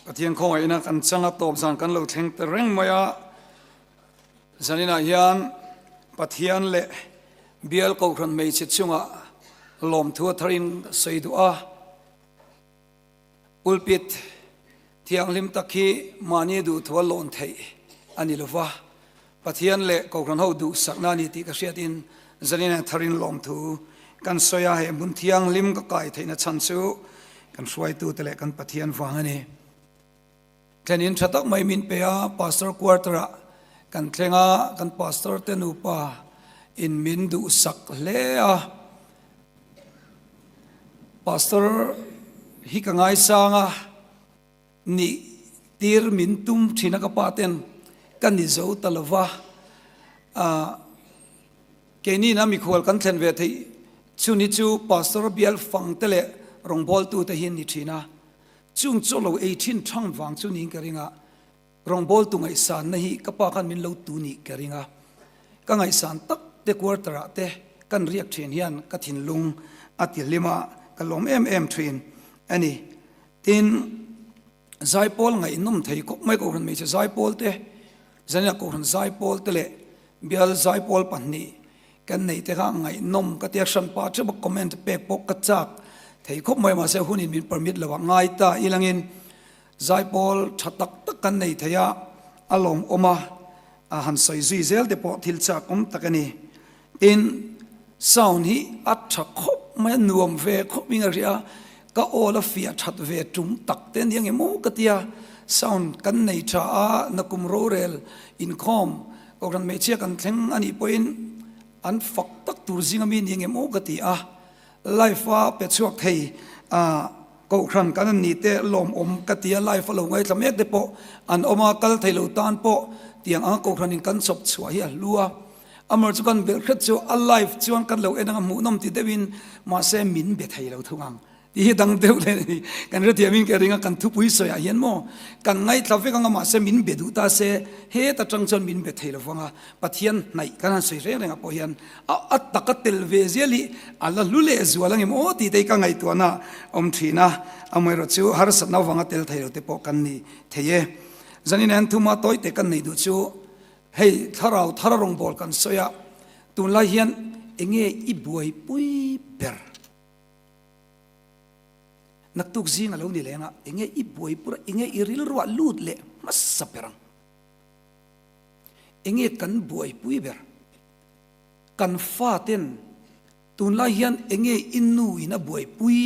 Pathian khawngaihna kan chang a tawp zan kan lo thleng ta reng mai a, zaninah hian Pathian leh bial kohhran hmeichhe chungah lawmthu a tharin ka sawi duh a, pulpit thianghlim tak hi mahni duhthua lawn theih a ni lova, Pathian leh kohhran ho duhsakna a ni tih ka hriatin zaninah tharin lawmthu kan sawi a, he hmun thianghlim ka kai theihna chhan chu kan hruaitute leh kan Pathian vang a ni. Thlenin tha tak mai min pe a, Pastor quarter ah kan thleng a, kan Pastor te nupa in min duhsak hle a, Pastor hi ka ngaisang a, Nih tir min tum thin a ka pa ten ka ni zo ta lo va, ah keini ina mikhual kan thlen ve theih chhun hi chu Pastor bial fang te leh rawngbawltu te hi an ni thin a, chung chaw lo ei thin thang vang chu niin ka ring a, rawngbawltu ngaihsanna hi ka pa khan min lo tu nih ka ring a, ka ngaihsan tak te quarter ah te kan riak thin hian ka thinlung a ti hlim a, ka lawm em em thin a ni. Tin, zaipawl ngaihnawm thei khawp mai Kohhran hmeichhe zaipawl te, Zania Kohhran zaipawl te leh bial zaipawl pahnih kan neih te kha ngaihnawm ka tia hranpa teuh a comment pek pawh ka chak thei khawp mai mahse hunin min permit lo a ngai ta ilangin zaipawl tha tak tak kan nei thei a, a lawmawm a, a han sawi zui zel te pawh thil chak awm tak a ni. Tin, sound hi a tha khawp mai a, nuam ve khawp in a ria, ka aw la fiah that ve tum tak te ania nge maw ka tia, sound kan nei tha a, nakum rorel inkhawm kohhran hmeichhia kan thleng a nih pawhin an fak tak tur zinga mi ania nge maw ka ti a, live a pe chhuak thei ah kohhran kan an nih te lawmawm ka ti a, live a lo ngaithla mek te pawh an awm a, kal thei lo tan pawh tiang anga kohhran in kan chawp chhuah hi a hlu a. Amar chu kan belh hret chu a live chuan kan lo en anga hmuhnawm ti deuhin mahse min be thei lo thung ang tih hi dang deuh leh a ni. Kan hrethiamin ka ring a, kan thupui sawiah hian maw kan ngaithla vek anga mahse min be duh ta se heta tang chuan min be thei lo vang a, Pathian hnaih kan han sawi reng rengah pawh hian a a taka tel ve zel hi a la hlu leh zual angem aw tih te hi ka ngaihtuahna awm thin a, amaherawh chu harsatna avanga tel thei lo te pawh kan ni thei e. Zanin hian thuma tawi te kan neih duh chu Hei thlarau thar rawngbâwl kan sawi a, tunlai hian enge i buaipui ber? Naktuk zing a lo ni leng a, enge i buaipui a, enge i rilruah lut leh hmasa ber ang? Enge kan buaipui ber? Kan faten tunlai hian enge i nu in a buaipui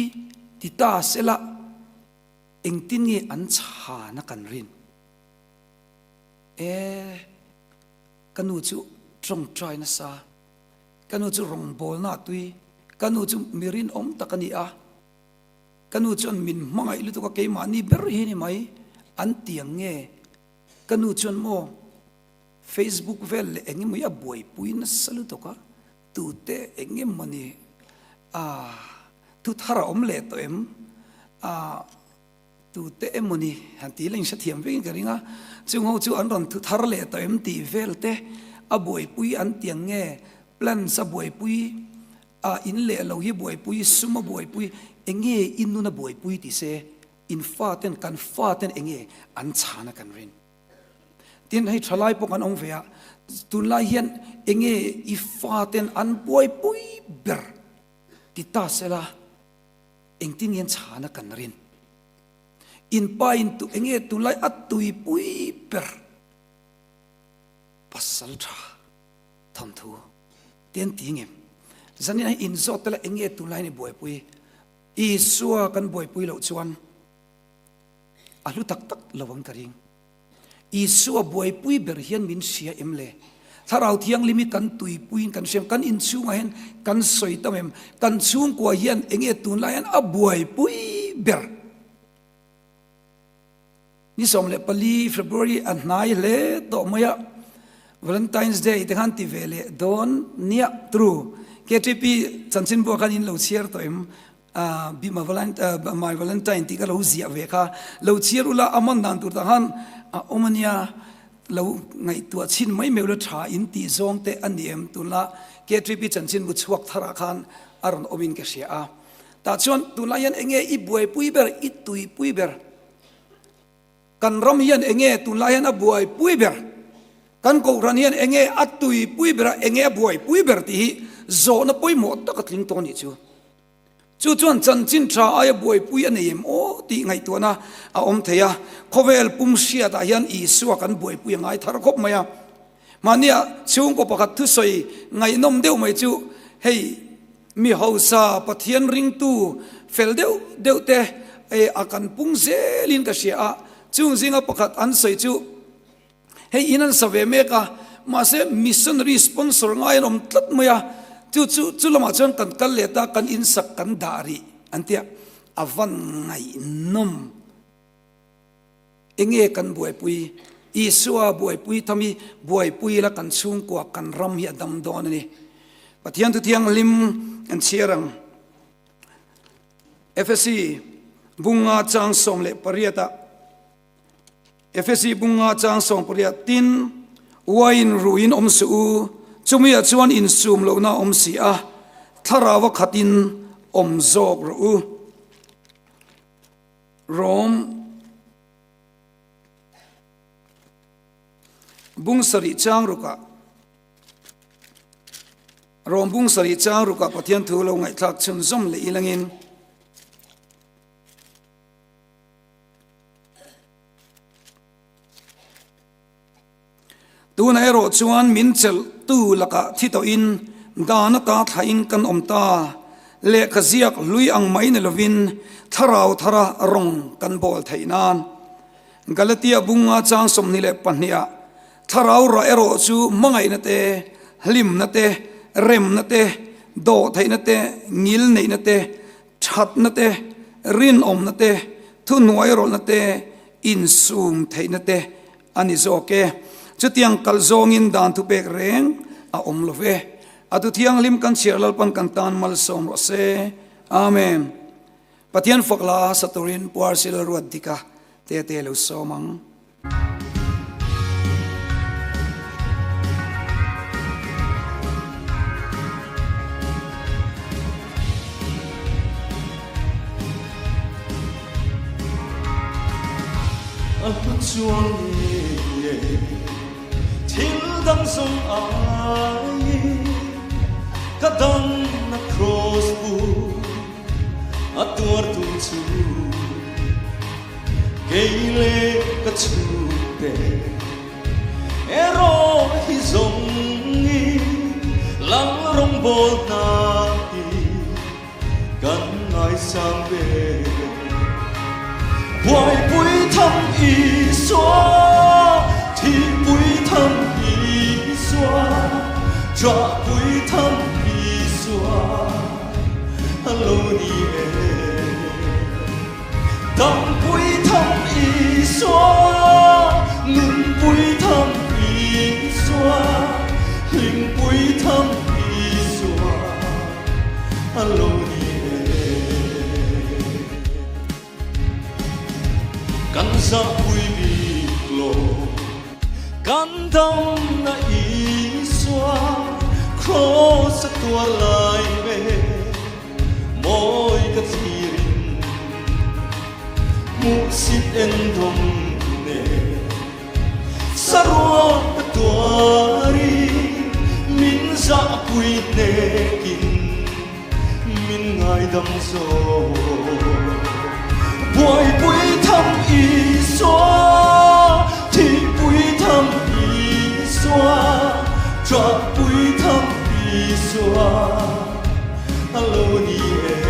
ti ta sela, engtin nge an chhana kan rin? E, ka nu chu tawngtai nasa, ka nu chu rawngbawlna a tui, ka nu chu mi rinawm tak a ni a, ka nu chuan min hmangaih lutuk a keimahni ber hi ni mai an ti ang nge, ka nu chuan maw Facebook vel leh eng emaw hi a buaipui nasa lutuk a, tute eng emaw ni ah thu thar a awm leh tawh em ah. Tute emaw ni han tih la inhrethiam vekin ka ring a, chung ho chu an rawn thu thar leh tawh em tih vel te a buaipui an ti ang nge, plans a buaipui a in leh lo hi buaipui, sum a buaipui, enge i nun a buaipui ti se, in fa ten kan fa ten enge an chhan a kan rin. Tin hei thalai pawh kan awm ve a, tunlai hian enge i fa ten an buaipui ber ti ta sela, Engtin nge chhana kan rin? In pa in tu enge tunlai a tuipui ber pasal tha thawnthu te an ti ngem? Zanin a in zawt tela enge tunlai ni buaipui? Isua kan buaipui loh chuan a hlu tak tak lo ang ka ring. Isua buaipui ber hian min hria em le? Thlarau Thianghlim hi kan tuipuiin kan hria em? Kan inchhungah hian kan sawi tam em? Kan chhungkua hian enge tunlai hian a buaipui ber? Ni 14 February a hnai hle tawh mai a, Valentine's Day te khan ti ve leh dawn nia true. KTP chanchinbuah khan in lo chhiar tawh em? Be my Valentine tih ka lo ziah ve kha lo chhiar ula a man dan tur tah khan a awm a nia lo ngaihtuah chhin mai mai ula tha in tih zawng te a ni em tunla KTP chanchinbu chhuak tharah khan a rawn awm in ka hria a tah chuan tunlai hian enge i buaipui ber i tuipui ber. Kan ram hian enge tunlai hian a buaipui ber? Kan kohhran hian enge a tuipui ber a, enge a buaipui ber tih hi zawhna pawimawh tak a tling tawh a nih chu. Chu chuan chanchin tha aia buaipui a nei em aw tih ngaihtuahna a awm thei a. Khawvel pum hriatah hian Isua kan buaipui a ngai thar khawp mai a. Mahnia chhungkaw pakhat thusawi ngaihnawm deuh mai chu hei mi hausa Pathian ringtu fel deuh deuh te a kan pung zelin ka hria a. Chung zinga pakhat an sawi chu Hei in an sa ve mek a, mahse missionary sponsor ngai an awm tlat mai a, chu chu chu lamah chuan kan kal let a, kan in sak kan dah rih an ti a, a van ngaihnawm. Enge kan buaipui? Isua buaipui tham hi buaipui ila kan chhungkua kan ram hi a dam dawn a ni. Pathian Thuthianghlim an chhiar ang. Efesi bunga chang 18 ah. Efesi bunga chang 18, Tin, uaiin ruiin awm suh u, chumiah chuan insum lohna a awm si a, thlarau a khatin awm zawk rawh u. Rom bung sarih chang rukah Rom bung sarih chang rukah Pathian thu lo ngaihthlak chhunzawm leh ilangin, Tunah erawh chuan min chelhtu lakah thi tawhin dan ata thlahin kan awm ta. Lehkha ziak hlui ang mai ni lovin thlarau thara rawng kan bawl theih nan. Galatia bunga chang 22 ah thlarau rah erawh chu hmangaihna te, hlimna te, remna te, dawhtheihna te, ngilneihna te, Thatna te, rinawmna te, thuhnuairawlhna te, insum theihna te a ni zawk e. Chutiang kalh zawngin dan thupek reng a awm lo ve. A thu thianghlim kan chhiar Lalpan kan tan malsawm rawh se. Amen. Pathian fak la sa turin Puarsil ruat dika te te lo sawm ang. A hlu chuang nge thil dang zawng aiin ka dangna cross bu a tuartu chu Kei leh ka chhungte erawh hi zawng i lang rawngbawl hna hi kan ngaisang ve. Buaipui tham Isua, thihpui tham Isua, ṭahpui tham Isua a lo ni e. Dampui tham Isua, nunpui tham Isua, hlimpui tham Isua a lo ni e. Kan zahpui bik lo, kan damna Isua, kraws a tuar lai ve. Mawi ka thlirin hmuhsit en dawm nen saruak ka tuari min zahpui hnekin min ngaidam zawk. Buaipui tham Isua, thihpui tham Isua, ṭahpui tham Isua. A lo ni e.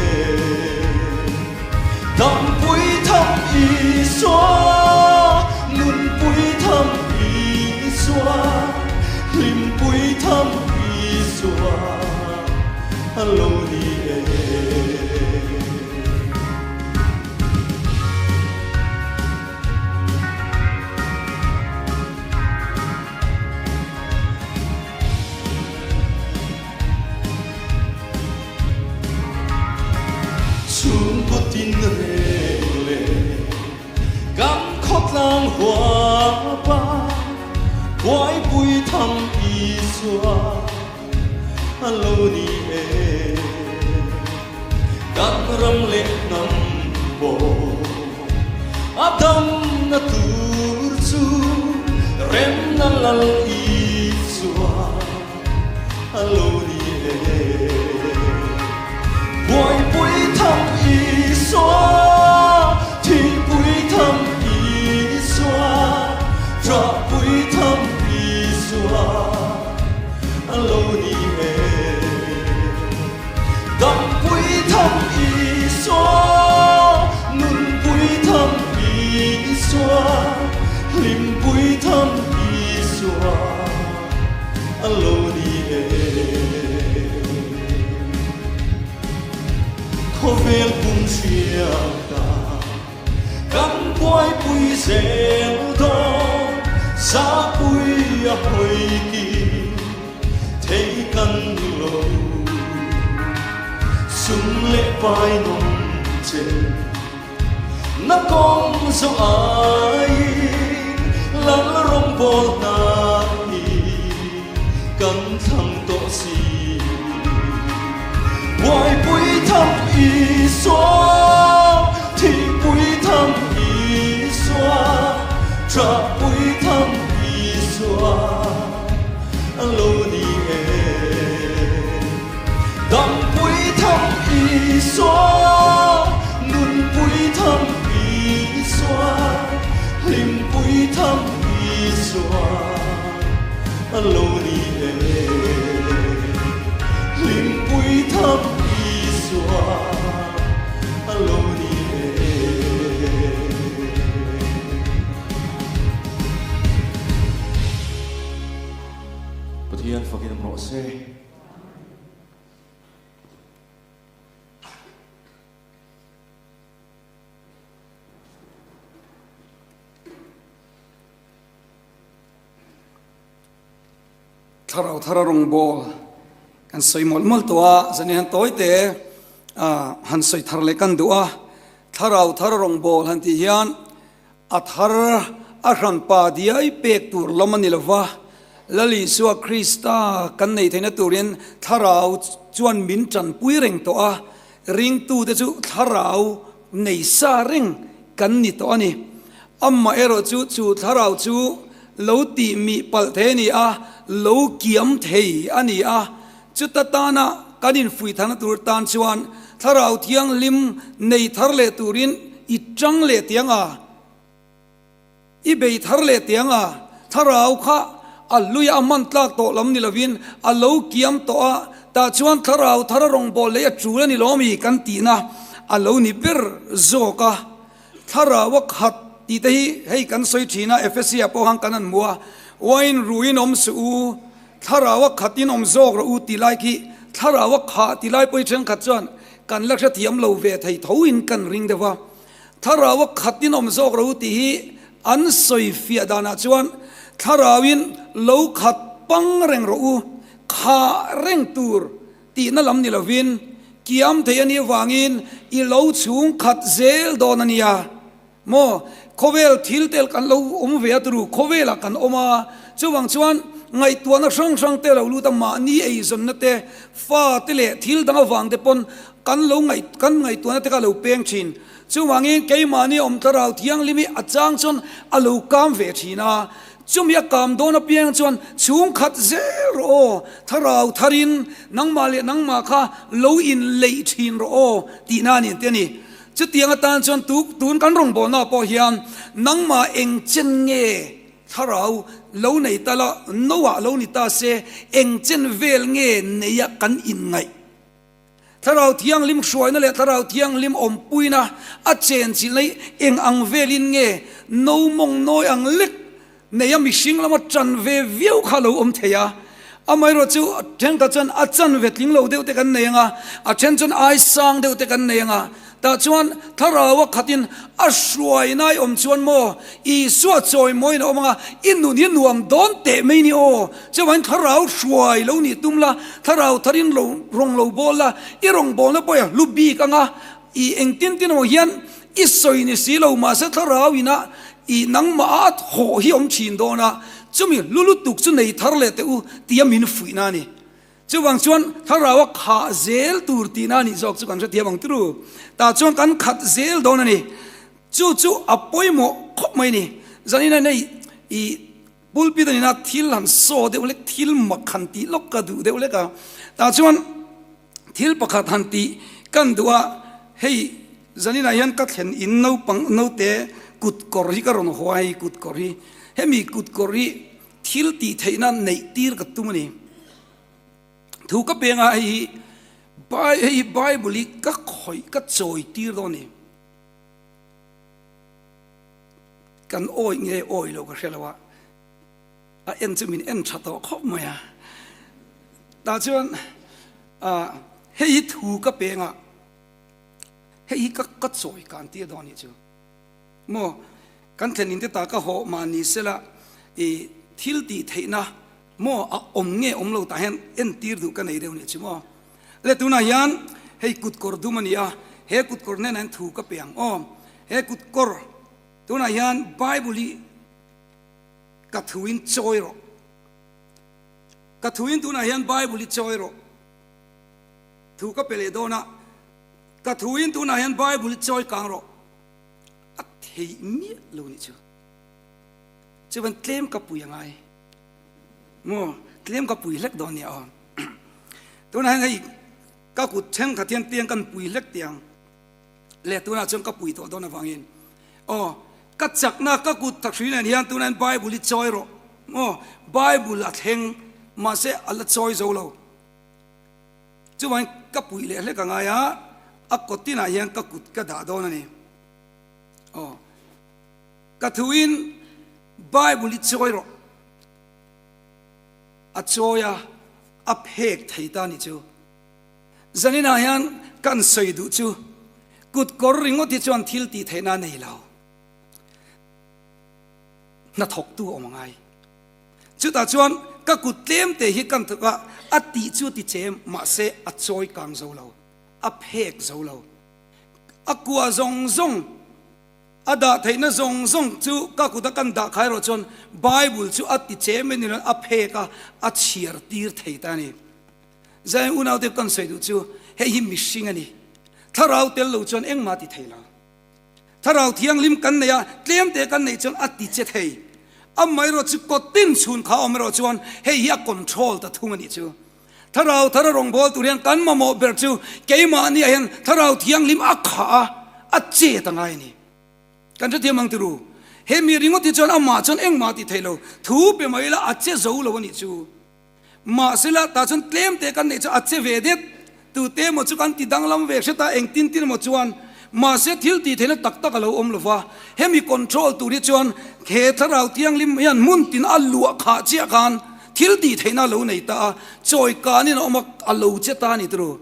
Dampui tham Isua, nunpui tham Isua, hlimpui tham Isua, a lo ni e. Chhungkaw tin reng leh kan khawtlang huapa buaipui tham Isua a lo ni e. Kan ram leh hnam pawh a damna tur. Lal Isua a lo ni e. Buaipui tham Isua, thihpui tham Isua, ṭahpui tham Isua a lo ni e. Dampui tham Isua, nunpui tham Isua, hlimpui tham Isua a lo ni e. Khawvel pum hriat ah kan buaipui zel dawn, zahpui a hawi kim thei kan ni lo. Sum leh pai nawm che na kawng zawh aiin lal rawngbâwl hna hi kan thlang tawh si. Buaipui tham Isua, thihpui tham Isua, ṭahpui tham Isua a lo ni e. Dampui tham Isua, nunpui tham Isua, hlimpui tham Isua a lo ni e. Hlimpui tham Isua a lo ni e. Pathian fakin awm rawh se. Thlarau thar a rawn bawl kan sawi mawlh mawlh tawh a, zan hian tawi te han sawi thar leh kan duh a. Thlarau thar a rawn bawl han tih hian A thar a hranpa diai pek tur lam a ni lo va, Lal Isua Krista kan nei theihna turin Thlarau chuan min tanpui reng tawh a, ringtute chu Thlarau nei sa reng kan ni tawh a ni. Amaherawh chu chu Thlarau chu lo tih mih palh thei a ni a, lo kiam thei a ni a, chuta tana kan infuih tharna tur tan chuan Thlarau Thianghlim nei thar leh turin i tang leh tiang a, i bei thar leh tiang a, Thlarau kha a hluia a hman tlak tawh lam ni lovin a lo kiam tawh a, tah chuan Thlarau thar a rawngbâwl leh a tul a ni lawm i kan tihna a lo ni ber zawk a. Thlarau a khat tih te hi hei kan sawi thin a, Ephesia pawh khan kan han hmu a, Uain ruin awm suh u, Thlarau a khatin awm zawk rawh u tih lai khi Thlarau a khah tih lai pawh hi thenkhat chuan kan la hrethiam lo ve thei tho in kan ring deuh a. Thlarau a khatin awm zawk rawh u tih hi an sawi fiah danah chuan Thlarauin lo khat pang reng rawh u, khah reng tur tihna lam ni lovin kiam thei a nih avangin i lo chhung khat zel dawn a nia. Maw? Khawvel thil tel kan lo awm ve a turu, khawvelah kan awm a, chuvang chuan ngaihtuahna hrang hrang te lo lut a, mahni eizawnna te, fa te leh thil dang avang te pawn kan lo ngaih kan ngaihtuahna te kha a lo peng thin. Chuvangin keimahni awm thlarau thianghlim hi a chang chuan a lo kam ve thin a, chumi a kam dawn apiang chuan chhungkhat zel rawh aw, thlarau tharin nangmah leh nangmah kha lo inleih thin rawh aw tihna a ni ang te a ni. Chutiang atan chuan tu tun kan rawngbawlnaah pawh hian nangmah eng chen nge thlarau lo nei ta la, noah lo ni ta se, eng chen vel nge neia kan inngaih? Thlarau Thianghlim hruaina leh Thlarau Thianghlim awmpuina a chenchilhna hi eng ang velin nge no mawng nawi ang lek neia mihring lama ṭan ve viau kha a lo awm thei a? Amaherawh chu thenkhat chuan a chanve tling lo deuh te kan nei ang a, a then chuan ai sang deuh te kan nei ang a. Tah chuan Thlarau a khatin a hruaina i awm chuan maw Isua chawimawiin a awm ang a, i nun hi nuam dawn teh mai ni aw. Chuvangin Thlarau hruai lo nih tum la, Thlarau tharin lo rawng lo bawl la, i rawngbawlna pawh i hlu bik ang a, i engtin tin emaw hian i sawi ni si lo mahse Thlarau ina i nangmah a thawh hi awm thin dawn a, chumi hlu lutuk chu nei thar leh teh u tia min fuihna a ni. Chuvang chuan Thlarau a khah zel tur tihna a nih zawk chu kan hrethiam ang turu. Tah chuan kan khat zel dawn a ni. Chu chu a pawimawh khawp mai a ni. Zanina nei i. Pulpit a nina thil han saw deuh hlek, thil mak han tih lawk ka duh deuh hlek a. Tah chuan thil pakhat han tih kan duh a, hei zaninah hian ka thlen in naupang naute kut kawr hi ka rawn haw a, hei kut kawr hi, hemi kut kawr hi thil tih theihna neih tir ka tum a ni. Thu ka peng a, hei hi hei hi Bible hi ka khawih ka chawi tir dawn a ni. Kan awih nge awih lo ka hre lo a, a en chu min en tha tawh khawp mai a. Tah chuan hei hi thu ka peng a, hei hi ka ka chawi kan tir dawn nih chu. Maw kan thlen in te ta ka hawh mah ni sela i thil tih theihna maw a awm nge awm lo tah hian en tir duh ka nei deuh nih chu maw. Le tunah hian hei kut kawr dum a ni a, he kut kawr hnenah hian thu ka pe ang aw. He kut kawr tunah hian Bible hi ka thuin chawi rawh. Ka thuin tunah hian Bible hi chawi rawh. Thu ka pe leh dawn a, ka thuin tunah hian Bible hi chawi kang rawh. A theih miah lo nih chu. Chuan tlem ka pui a ngai. Maw tlem ka pui hlek dawn nia aw. Tunah hian hei ka kut thenkhat hian tiang kan pui hlek tiang leh tunah chuan ka pui tawh dawn avangin aw ka chakna ka kut thahrui nen hian tunah hian Bible hi chawi rawh maw Bible a thleng mahse a la chawi zo lo chuvangin ka pui leh hlek a ngai a a kawtinah hian ka kut ka dah dawn a ni aw ka thuin Bible hi chawi rawh. A chawi a, a phek thei ta nih chu. Zaninah hian kan sawi duh chu kut kawr ringawt hi chuan thil tih theihna a nei lo. Hnathawktu a awm a ngai. Chutah chuan ka kut tlem te hi kan thawk a, a tih chu ti chem mahse a chawi kang zo lo, a phek zo lo. A kua zawng zawng. A dah theihna zawng zawng chu ka kuta kan dah khai erawh chuan Bible chu a ti che mai nilo a phek a, a chhiar tir thei ta a ni. Zain unaute kan sawi duh chu hei hi mihring a ni. Thlarau tel lo chuan engmah ti thei lo. Thlarau thianghlim kan nei a, tlemte kan neih chuan a ti che thei. Amaherawh chu kawtin chhun kha awm erawh chuan hei hi a control ta thung a nih chu. Thlarau thar a rawngbâwl tur hian kan mamawh ber chu keimahniah hian Thlarau Thianghlim a khah a, a chet a ngai a ni. Kan hrethiam ang tiru? He mi ringawt hi chuan amah chuan engmah tih theih lo, thu pe mai ila a che zo lo a nih chu. Mahsela tah chuan tlem te kan neih chu a che ve det, tute emaw chu kan ti danglam ve hret a, engtin tin emaw chuan mahse thil tih theihna tak tak a lo awm lo va. Hemi control tur hi chuan he Thlarau Thianghlim hian hmun tin a luah khah chiah khan Thil tih theihna a lo nei ta a, chawi kanin a awm a, a lo che ta a ni turu.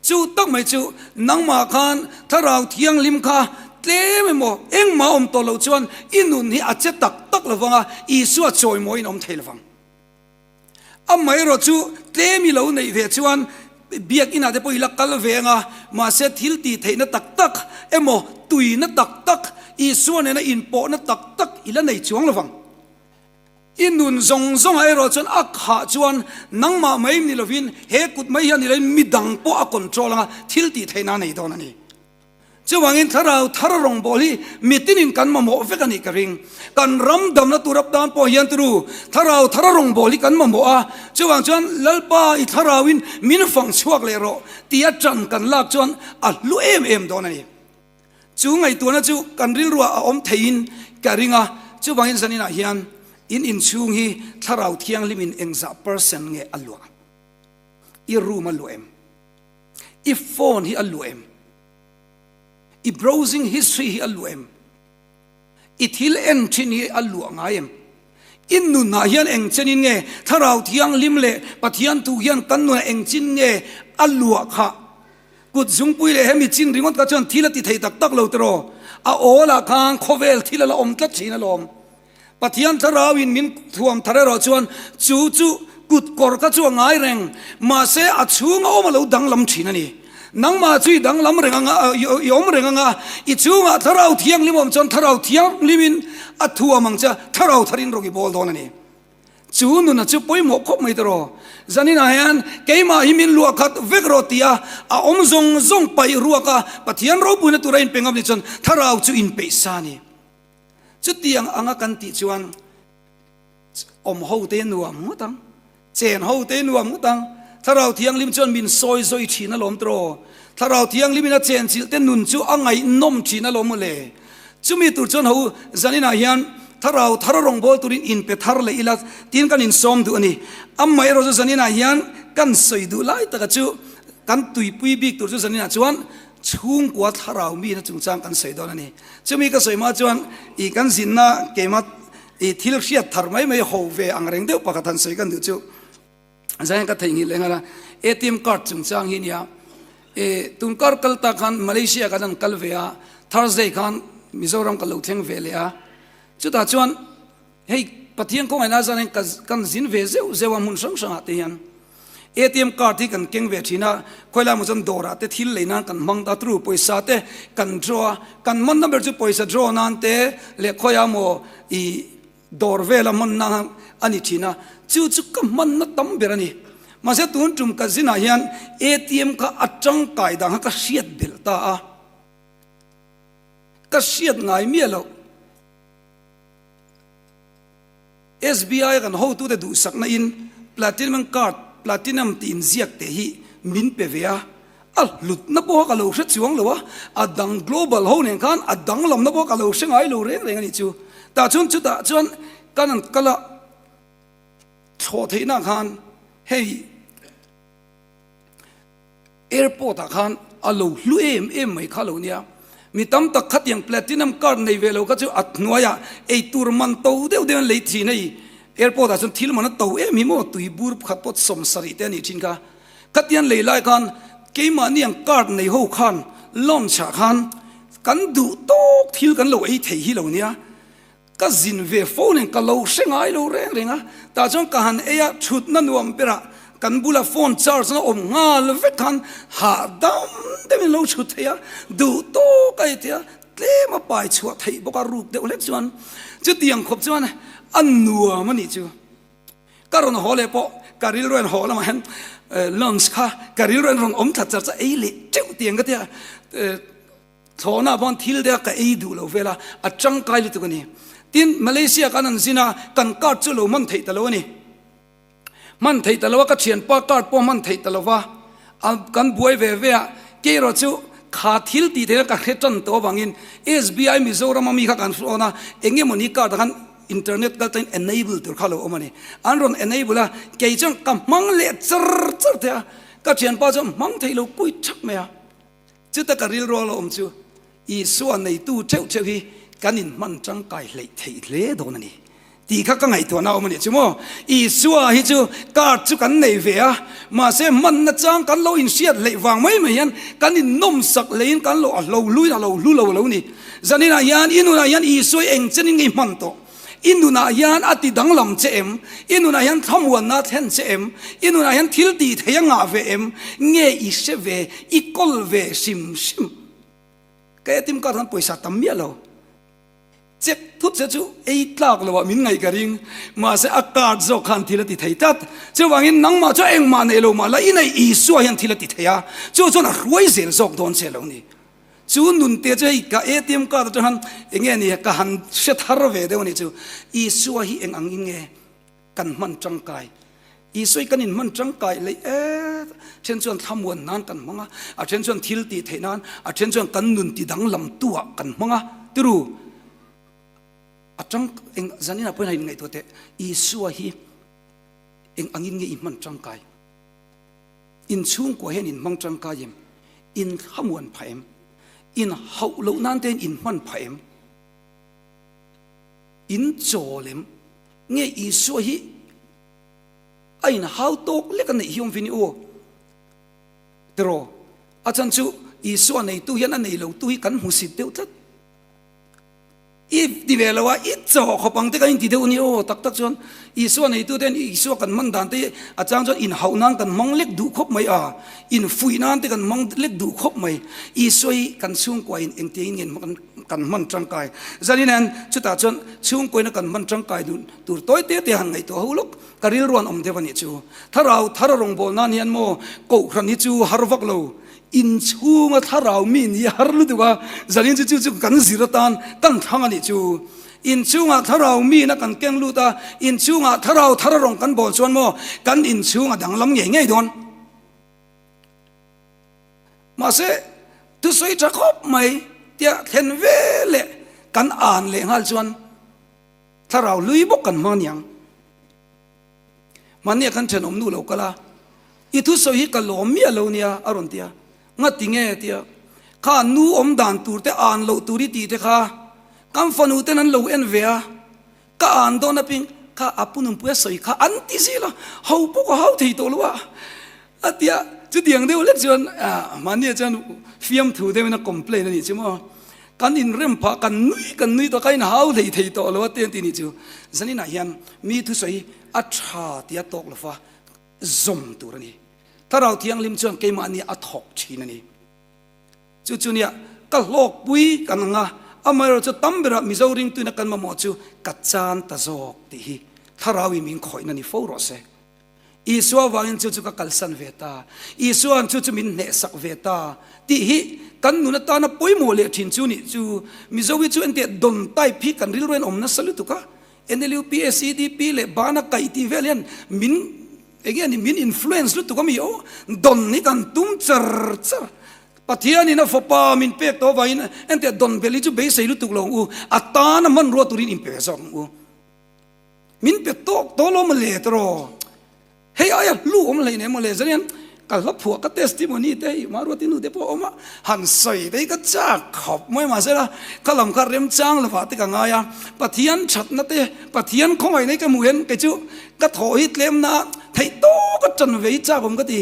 Chu tak mai chu nangmah khan Thlarau Thianghlim kha tlem emaw engmah awm tawh loh chuan i nun hi a che tak tak lo vang a, Isua chawimawiin a awm thei lo vang. Amaherawh chu tlem i lo neih ve chuan biakinah te pawh i la kal ve ang a, mahse thil tih theihna tak tak emaw tuina tak tak, Isua nena inpawhna tak tak i la nei chuang lo vang. I nun zawng zawngah erawh chuan a khah chuan nangmah mai ni lovin he kut mai hian ni loin midang pawh a control anga thil tih theihna a nei dawn a ni. Chuvangin thlarau thar rawngbâwl hi mitinin kan mamawh vek a nih ka ring. Kan ram damna tur atan pawh hian turu thlarau thar rawngbâwl hi kan mamawh a, chuvang chuan Lalpa i thlarauin min fang chhuak leh rawh tia ṭan kan lak chuan a hlu em em dawn a ni. Chu ngaihtuahna chu kan rilruah a awm theiin ka ring a, chuvangin zaninah hian in inchhung hi Thlarau Thianghlimin engzah percent nge a luah? I room a luah em? I phone hi a luah em? I browsing history hi a luah em? I thil en thin hi a luah ngai em? I nunah hian eng chenin nge Thlarau Thianghlim leh Pathian thu hian kan nunah eng chin nge a luah khah? Kut zungpui leh hemi chin ringawt kha chuan thil a ti thei tak tak lo tiraw? A awlah khan khawvel thil a la awm tlat thin alawm. Pathian Thlarauin min thuam thar erawh chuan chu chu kut kawr kha chu a ngai reng, mahse a chhunga awm a lo danglam thin a ni. Nangmah chu i danglam reng anga, i awm reng anga, i chhungah Thlarau Thianghlim awm chuan Thlarau Thianghlimin a thuam ang che a, Thlarau tharin rawng i bawl dawn a ni. Chu nuna chu pawimawh khawp mai tawh. Zaninah hian keimah hi min luah khat vek rawh ti a, a awm zawng zawng paih ruak a, Pathian ropuina tura inpe ngam ni chuan Thlarau chu inpeih sa a ni. Chutiang anga kan tih chuan. Awm ho te nuam ngawt ang, chen ho te nuam ngawt ang. Thlarau Thianghlim chuan min sawi zawi thin alawm tiraw? Thlarau Thianghlimin a chenchilh te nun chu a ngaihnawm thin alawm mawle. Chumi tur chuan ho zaninah hian Thlarau thar rawngbâwl turin inpe thar leh ila tiin kan insawm duh a ni. Amaherawhchu zaninah hian kan sawi duh lai taka chu kan tuipui bik tur chu zaninah chuan chhungkua thlarau mihna chungchang kan sawi dawn a ni. Chumi ka sawi hma chuan i kan zinna keimah I thil hriat thar mai mai ho ve ang reng deuh pakhat han sawi kan duh chu zain ka theihnghilh leh nghal a, ATM card chungchang hi nia. E tun kar kal ta khan Malaysia kan han kal ve a, Thursday khan Mizoram ka lo thleng ve leh a. Chutah chuan hei Pathian khawngaihna zan hian ka kan zin ve zeuh zeuh a hmun hrang hrangah te hian. ATM card hi kan keng ve thin a, khawilai maw chuan dawrah te thil lei nan kan hmang ta tru, pawisa te kan draw a, kan hmanna ber chu pawisa draw nan te leh khawiah maw ih dawr vela hmanna a ni thin a, chu chu ka hmanna tam ber a ni. Mahse tun tum ka zinah hian ATM kha a tangkai dan kha ka hriat belh ta a, ka hriat ngai miah loh. SBI kan hotute duhsakna in Platinum card, Platinum tih inziak teh hi min pe ve a, a hlutna pawh ka lo hre chuang lo a, a dang global ho nen khan a danglamna pawh ka lo hre ngai lo reng reng a nih chu. Tah chuan chutah chuan kan an kal a thlawh theihna khan hei Airport ah khan a lo hlu em em mai kha lo nia. Mi tam tak khatiang platinum card nei ve lo kha chu a hnuaiah eitur man to deuh deuh an lei thin hei. Airport ah chuan thil man a to em hi maw tui bur pakhat pawh 70 te a nih thin kha. Khatiang lei lai khan keimahni ang card nei ho khan lounge ah khan kan duh tawk thil kan lo ei thei hi lo nia. Ka zin ve fo nen ka lo hre ngai lo reng reng a, tah chuan ka han ei a, thutna nuam berah kan bula phone charge na awm nghal vek khan hahdam deuhin lo thut thei a, duh tawk a ei thei a, tlem a pai chhuah theih bawk a ruk deuh hlek chuan chutiang khawp chuan a nuam a nih chu. Ka rawn haw leh pawh ka rilru in haw lamah hian lunch kha ka rilru in rawn awm thla char char ei leh teuh tiang ka tia. Thlawhna pawn thil deuh ka ei duh lo vel a, a tangkai lutuk a ni. Tin, Malaysia kan an zin a, kan card chu lo hman theih ta lo a ni. Hman theih ta lo a, ka thianpa card pawh hman theih ta lo va, a kan buai ve ve a, kei erawh chu kha thil tih theihna ka hre tan tawh avangin SBI Mizoram a mi kha kan hrawn a, eng emawni card ah khan internet kal tlangin enable tur kha lo awm a ni. An rawn enable a, kei chuan ka hmang leh char char thei a, ka thianpa chuan hmang theih lo kui thak mai a. Chuta ka rilrual a awm chu Isua neitu theuh theuh hi kan inhman tangkai hleih theih hle dawn a ni tih kha ka ngaihtuahna a awm a nih chu maw. Isua hi chu card chu kan nei ve a, mahse hmanna chang kan lo inhriat hleih vang mai mai hian kan innawmsak hleiin kan lo a hlo hluin a lo hlu lo a lo ni. Zaninah hian i nunah hian Isua hi eng chenin nge i hman tawh? I nunah hian a ti danglam che em? I nunah hian thlamuanna a thlen che em? I nunah hian thil tih thei a ngah ve em? Nge i hre ve, i kawl ve hrim hrim? Ka ATM card khan pawisa tam miah lo. Check thut che chu ei tlak loah min ngaih ka ring. Mahse a card zawk khan thil a ti thei tlat. Chuvangin nangmah chu engmah neih lo mah la i neih Isua hian thil a ti thei a, chu chuan a hruai zel zawk dawn che lo ni. Chu nunte chu hei ka ATM card atang han eng nge ni ka han hre thar ve deuh a nih chu. Isua hi eng ang in nge kan hman tangkai? Isua hi kan in hman tangkai leh e then chuan thlamuan nan kan hmang a, a then chuan thil tih theih nan, a then chuan kan nun ti danglam tu ah kan hmang a. Tiru a tang eng zanin ah pawhin a inngaihtuah teh Isua hi eng ang in nge i hman tangkai? In chhungkua hian in hmang tangkai em? In thlamuan phah em? In hauh loh nan te hian in hman phah em? In chawl em? Nge Isua hi a in hau tawk lek a neih hi awm ve ni aw? Tiraw? A chhan chu Isua neitu hian a nei lotu hi kan hmusit deuh tlat. I ti ve lo a, i chaw khawp ang te kan inti deuh a ni aw, tak tak chuan Isua neitu ten Isua kan hman dan te a chang chuan inhauh nan kan hmang lek duh khawp mai a, infuih nan te kan hmang lek duh khawp mai. Isua hi kan chhungkua in engtiangin nge kan hman tangkai zanin hian chutah chuan chhungkuaina kan hman tangkai duh tur tawi te te han ngaihtuah ho lawk ka rilru an awm deuh a nih chu. Thlarau thar a rawngbâwl nan hian maw Kohhran hi chu har vak lo. Inchhunga thlarau mi ni a har lutuk a, zanin chu chu chu kan zir atan kan thlang a nih chu. Inchhungah thlarau miin a kan keng lut a, inchhungah thlarau thar a rawn kan bawl chuan maw kan inchhung a danglam ngei ngei dawn. Mahse, thusawi tha khawp mai tia thlen ve leh kan an leh nghal chuan thlarau hlui bawk kan hmang aniang. Mahnia kan thenawm nu lo kal a, I thusawi hi ka lawm miah lo nia a rawn ti a, ngati nge tia kha nu awm dan tur te an loh tur i tih te kha kan fanu ten an lo en ve a, ka an dawn aping kha a pu nunpui a sawi kha an ti zil a, ho pawh ka hau thei tawh lo a a ti a, chutiang deuh lek chuan mahnia chuan fiamthu deuhin a complain a nih chu maw. Kan inrem phah, kan nui kan nui tawh, ka inhau hlei thei tawh lo a ti an ti nih chu. Zaninah hian mi thusawi a tha tia tawk lo va zawm tur a ni. Thlarau Thianghlim chuan keimahni a thawk thin a ni. Chu chu nia ka hlawkpui kan ang a, amaherawhchu tam berah Mizo ringtuina kan mamawh chu ka chan ta zawk tih hi Thlarauin min khawihna ni fo rawh se. Isua vangin chu chu ka kalsan ve ta, Isua'n chu chu min hnehsak ve ta tih hi kan nun atana pawimawh leh thin chu nih chu. Mizo hi chu engtiah don type hi kan rilru hian awm nasa lutuk a, NLUP, SEDP leh bana kaih tih vel hian min enge ni min influence lutuk a mi aw, don hi kan tum char char. Pathianin a fapa min pek tawh avangin engtiah don bel hi chu beisei lutuk lo ang u, a tana hmanrua turin inpe zawk ang u. Min pe tawk tawh lo mawle tawh hei aia hlu awm hlei nem mawle zan hian ka hla phuah ka testimony te hei Maruati nu te pawh a awm a han sawi te hi ka chak khawp mai mahse la ka lam kha remchang lovah te ka ngai a Pathian thatna te Pathian khawngaihna hi ka hmuh hian kei chu ka thawh hi tlemna theih tawk a tan ve hi chak awm ka ti.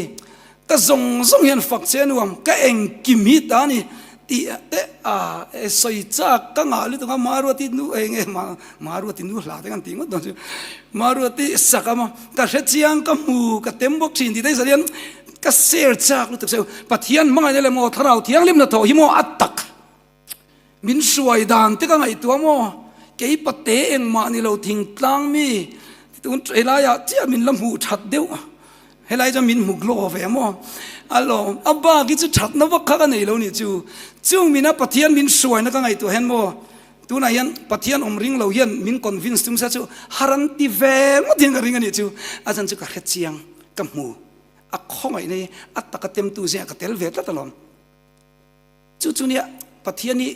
Ka zawng zawng hian fak che a nuam, ka engkim hi ta a ni tih te a sawi chak ka ngah lutuk a, Maruati nu eng nge Maruati nu hla te kan tih ngawt dawn chu, Maruati sak a maw, ka hre chiang ka hmu ka tem bawk thin tih te hi hian ka share chak lutuk che u, Pathian hmangaihna leh maw Thlarau Thianghlim hnathawh hi maw a tak min hruai dan te ka ngaihtuah maw, kei pate engmah ni lo thingtlang mi tun helaiah chiah min la hmuh that deuh. Helai chuan min hmu glow ve maw? A lawm, a bak hi chu thatna vak kha ka nei lo nih chu. Chung mina Pathian min hruaina ka ngaihtuah hian maw, tunah hian Pathian awm ring lo hian min convince tum se chu har an ti ve ngawt hian ka ring a nih chu. A chan chu ka hre chiang, ka hmu. A khawngaihna hi a taka temtu zingah ka tel ve tlat alawm. Chu chu nia Pathian hi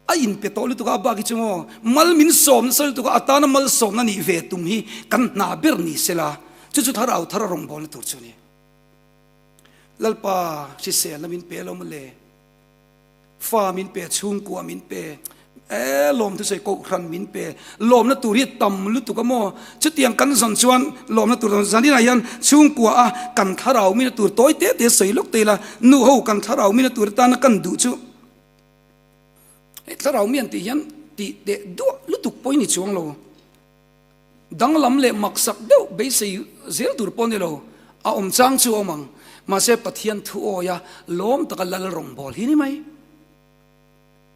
a inpe tawh lutuk a, a bak hi chu maw mal min sawm nasa lutuk a, a tana malsawmna nih ve tum hi kan hna ber ni sela, chu chu thlarau thar a rawngbawlna tur chu a ni. Lalpa hriselna min pe lo mawle, fa min pe, chhungkua min pe, E, lawm thusawi kohhran min pe, lawmna tur hi tam lutuk a maw? Chutiang kan zawn chuan lawmna tur tam zaninah hian chhungkua a kan thlarau mina tur tawi te te sawi lawk te ila, nu ho kan thlarau mina tur atana kan duh chu hei thlarau mi an tih hian tih teh duah lutuk pawh i ni chuang lo. Danglam leh maksak deuh beisei zel tur pawh ni lo, a awm chang chu a awm ang. Mahse Pathian thu awia lawm taka lal rawngbâwl hi ni mai.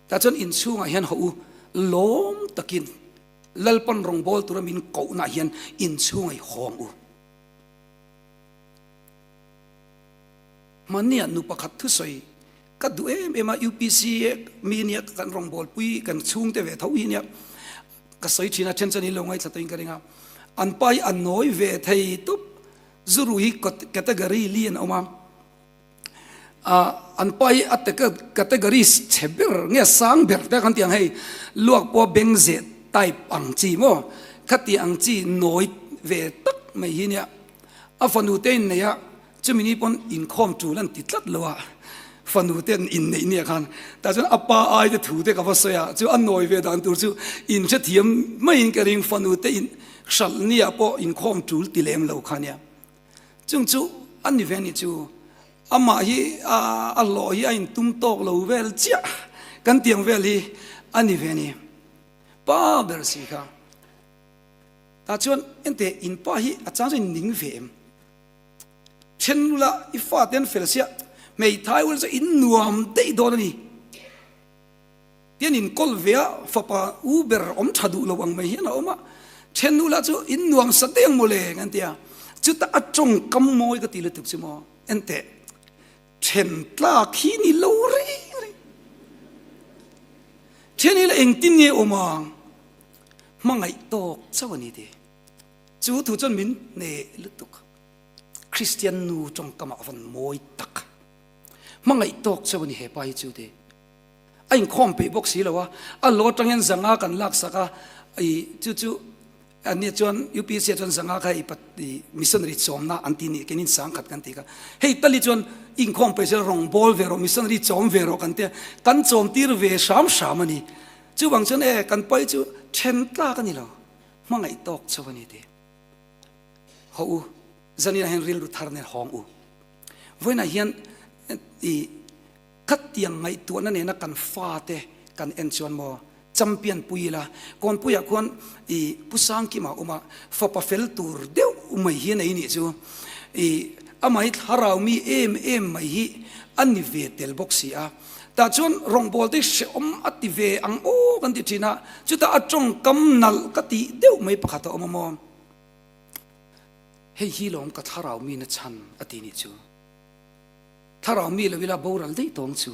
Tah chuan inchhungah hian haw u, lawm takin Lalpan rawngbâwl tura min kohnaah hian inchhunga i hawng u. Hmania nu pakhat thusawi ka duh em em a, UPC mi nia kan rawngbâwlpui kan chhungte ve tho hi nia ka sawi thin a, then chuan in lo ngaithla tawhin ka ring a, an pa hi a nawi ve thei tawp, zuru hi category li an awm a. an pa hi a categories chhe ber nge sang ber te kan ti ang hei luak pawh beng zeh type ang chi maw khati ang chi nawi ve tak mai hi nia a fanu te in nei a chumi ni pawn inkhawm tul an ti tlat lo a fanu te an inneih nia khan tah chuan a pa ai te thu te ka va sawi a chu a nawi ve dan tur chu in hrethiam maiin ka ring fanu te in hralh nia pawh inkhawm tul ti lem lo kha nia. Chung chu a ni ve ni chu amah hi a hlawh hi a intum tawk lo vel chiah kan tiang vel hi a ni ve ni pa ber si kha. Tah chuan ente in pa hi a chang chuan in ning ve em? Then lula i fate an fel sia hmeithai ula chu in nuam daih dawn a ni. Tian in kawl ve a, fapa u ber awm tha duh lo ang mai hian a awm a, then nu lah chu in nuam sa deng maw le kan ti a, chutah a tawngkam mawi ka ti lutuk chu maw, enteh. Then tlak hi ni lo reng reng. Then hi la engtin nge awm ang? Hmangaih tawk chauh a ni ti. Chu thu chuan min hneh lutuk. Kristian nu tawngkamah a van mawi tak. Hmangaih tawk chauh a ni he pa hi chu ti. A inkhawm peih bawk si lo a, a law atang hian zanga kan laksak a, i chu chu Anni chuan UPC ah chuan zanga kha i missionary chawmna an ti nih keinin sangkhat kan ti kha. Hei tali chuan inkhawm pawh hi rawngbawl ve rawh, missionary chawm ve rawh kan tia, kan chawm tir ve hram hram a ni. Chuvang chuan e kan pai chu then tlak a ni lo, hmangaih tawk chauh a ni ti. Haw u, zaninah hian rilru thar nen hawng u. Vawiinah hian i Khatiang ngaihtuahna nena kan fate kan en chuan maw champion pui ila, Kawnpuiah khuan i Pu Sangkima awm a, fapa fel tur deuh mai hi a nei nih chu. I amah hi thlarau mi em em mai hi a ni ve tel bawk si a. Tah chuan rawngbâwl te hi hrehawm a ti ve ang aw kan ti thin a, chutah a tawngkam nalh ka tih deuh mai pakhat a awm a maw. Hei hi lawm ka thlarau mi nachhan a ti nih chu. Thlarau mi lo ila boral daih tawng chu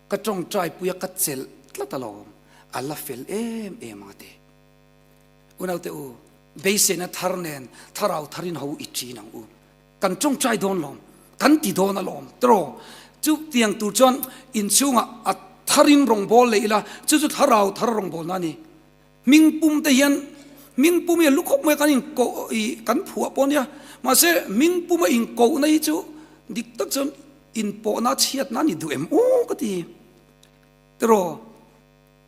ka tawngtai pui a ka chelh tlat alawm, a la fel em em ang a ti. Unaute u, beiseina thar nen thlarau tharin ho i ṭin ang u. Kan tawngtai dawn lawm, kan ti dawn alawm tiraw? Chutiang tur chuan inchhungah a tharin rawngbâwl leh ila, chu chu thlarau thar rawngbâwlna a ni. Hming pum te hian hming pum hi a lu khawp mai a kan inkoh ih kan phuah pawh ania mahse hming pum a inkohna hi chu dik tak chuan inpawhna chhiatna a ni duh em aw ka ti tiraw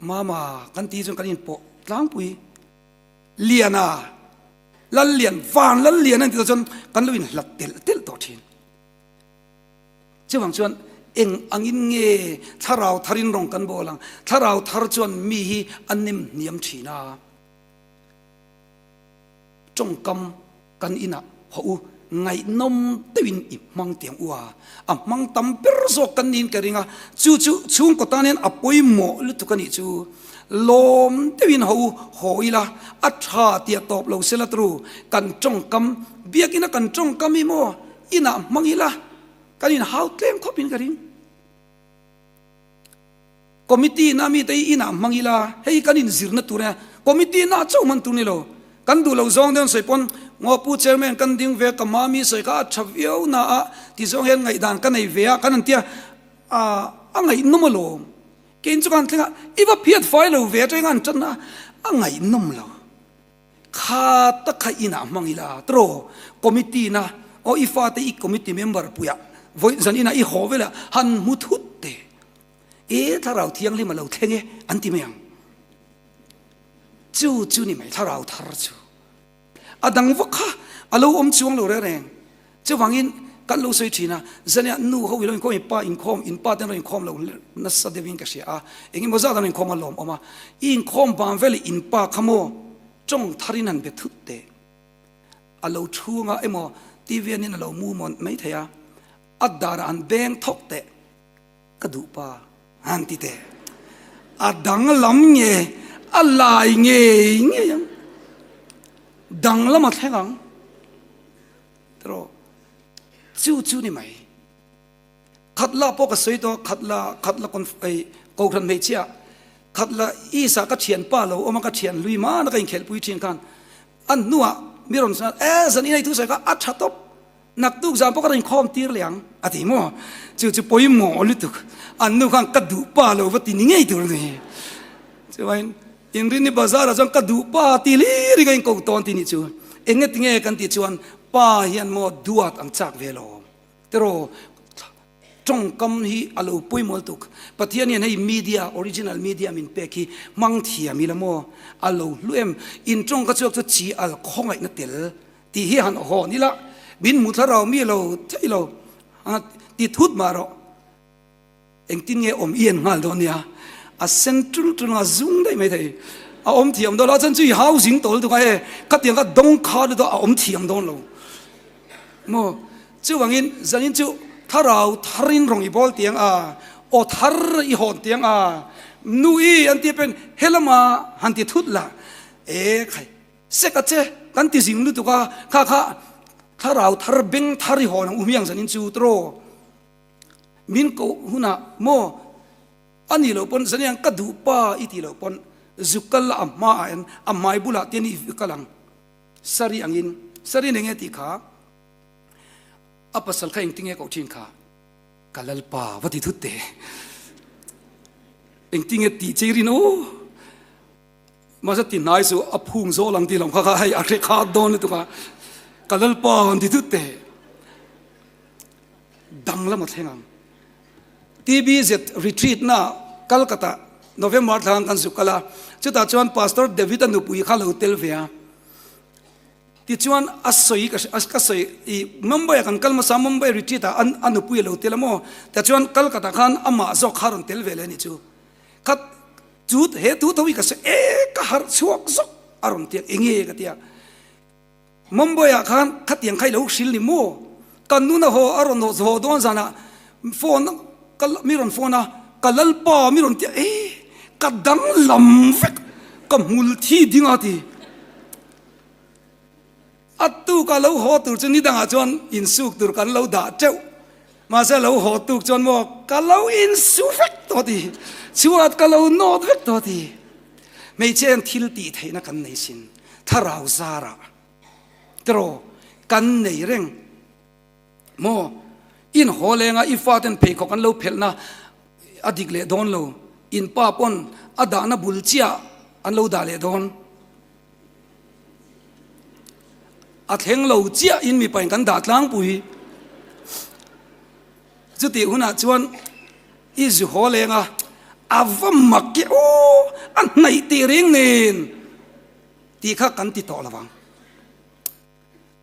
mama kan tih chuan kan inpawh tlangpui liana lallian van lallian a ni tih chuan kan lo inhlat telh telh tawh thin. Chuvang chuan eng angin nge thlarau tharin rawng kan bawl ang? Thlarau thar chuan mi hi a nem hniam thin a. Tawngkam kan inah hawh u, ngaihnawm deuhin i hmang tiang u a. A hmang tam ber zawk kan niin ka ring a, chu chu chhungkaw tan hian a pawimawh lutuk a nih chu. Lawm deuhin hawh u, haw ila, a tha tia tawp lo sela turu, kan tawngkam, biakina kan tawngkam hi maw inah hmang ila, Kan inhau tlem khawp in ka ring. Committee na mi te hi inah hmang ila, hei kan inzirna tur ania, committee na chauh hman tur ni lo. Kan duh lo zawng deuh an sawi pawn, Ngaw Pu Chairman kan ding ve, ka mami sawi kha a tha viau na a ti zawng hian ngaihdan ka nei ve a, kan han tia, a a ngaihnawm alawm. Keiin chu ka han thleng a, i va phiat fai lo ve atanga an tan a, a ngaihnawm lo. Kha tak kha inah hmang ila tiraw committee na aw i fate i committee member puiah vawi zan inah i haw velah han hmu thut te e thlarau thianghlim a lo thleng e an ti mai ang chu chu ni mai thlarau thar chu a dang vak kha a lo awm chuang lo reng reng. Chuvangin kan lo sawi thin a, zaniah nu ho i lo inkhawm, i pa inkhawm, in pa ten rawn inkhawm lo nasa deuhin ka hria a, engemaw zat an rawn inkhawm a lawm awm a, i inkhawm vang vel i in pa kha maw tawng tharin han be thut teh, a lo thu anga emaw TV anin a lo mu mawn mai thei a, a darah han beng thawk teh, ka duh pa han ti teh, a danglam nge a lai ngei ngei ang, danglam a thleng ang. Tiraw? Chu chu ni mai. Khatla pawh ka sawi tawh a, khatla, khatla conf, ei, kohhran hmeichhia, khatla East ah ka thianpa lo awm a, ka thian hlui mana ka inkhelhpui thin khan, a hnuah mi rawn sawi a, e zan inei thu sawi kha a tha tawp, naktuk zan pawh ka rawn inkhawm tir leh ang, a ti maw? Chu chu pawimawh lutuk, an nu khan ka duh pa lo va ti ni ngei tur a ni. Chuan Inrinni bazar ah chuan ka duh pa ti hlir hi ka inko tawn ti nih chu. Enge tinge kan tih chuan pa hian maw duat ang chak ve lo. Tiraw tawngkam hi a lo pawimawh lutuk. Pathian hian hei media, original media min pek hi hmang thiam ila maw a lo hlu em. In tawngka chhuak chu chi al khawngaihna tel tih hi han hawn ila min hmu thlarau mi lo thei lo ti thut mah rawh. Engtin nge awm i en nghal dawn nia? A sen tul tul a zung daih mai thei. A awm thiam dawn lo, a chan chu i housing tawl tuk a e, khatiang kha dawng kha lutuk a awm thiam dawn lo. Maw? Chuvangin zanin chu thlarau tharin rawng i bawl tiang a, aw thar i hawn tiang a, nu i an ti pen helama han ti thut la, e khai sek a che kan ti zing lutuk a, kha kha thlarau thar beng thar i hawn ang u hmiang zanin chu tiraw? Min koh hunah maw a nih loh pawn zaniang ka duh pa i tih loh pawn zu kal la a hma ah hian a hmai bulah te ni kal ang sari angin sari eng nge tih kha a pasal kha engtin nge koh thin kha ka lalpa va ti thut teh engtin nge tih chei rin aw mahse ti hnai chu a phung zawh lang tih lo kha kha hei a hre khat dawn lutuk a ka lalpa an ti thut teh. Danglam a thleng ang. TBZ retreat na Calcutta November thlang kan zuk kal a, chutah chuan Pastor David a nupui kha lo tel ve a. Tichuan a sawi ka ka sawi i Mumbai ah kan kal hmasa Mumbai retreat ah a nupui a lo tel a maw? Tichuan Calcutta khan amah zawk kha a rawn tel ve leh a nih chu. Kha chu he thu tho hi ka sawi e ka harh chhuak zawk a rawn ti a, enge ka ti a. Mumbai ah khan khatiang kha i lo hril ni maw? Ka nuna haw a rawn haw dawn zanah phone ka mi rawn phone a, ka lalpa mi rawn ti a, e ka danglam vek, ka hmul thi ding a ti. A tuk a lo haw tur chu nidangah chuan insuk tur kan lo dah teuh, mahse a lo haw tuk chuan maw ka lo insu vek tawh ti, chhuat ka lo nawt vek tawh ti. Hmeichhe hian thil tih theihna kan nei sin. Thlarau zarah tiraw kan nei reng maw? In haw lenga i faten pheikhawk an lo phelhna a dik leh dawn lo, in pa pawn a dahna bul chiah an lo dah leh dawn. A thleng lo chiah in mipain kan dah tlangpui. Chutih hunah chuan i zu haw leng a, a va mak i aw, a hnaih tih reng nen tih kha kan ti tawh lo vang.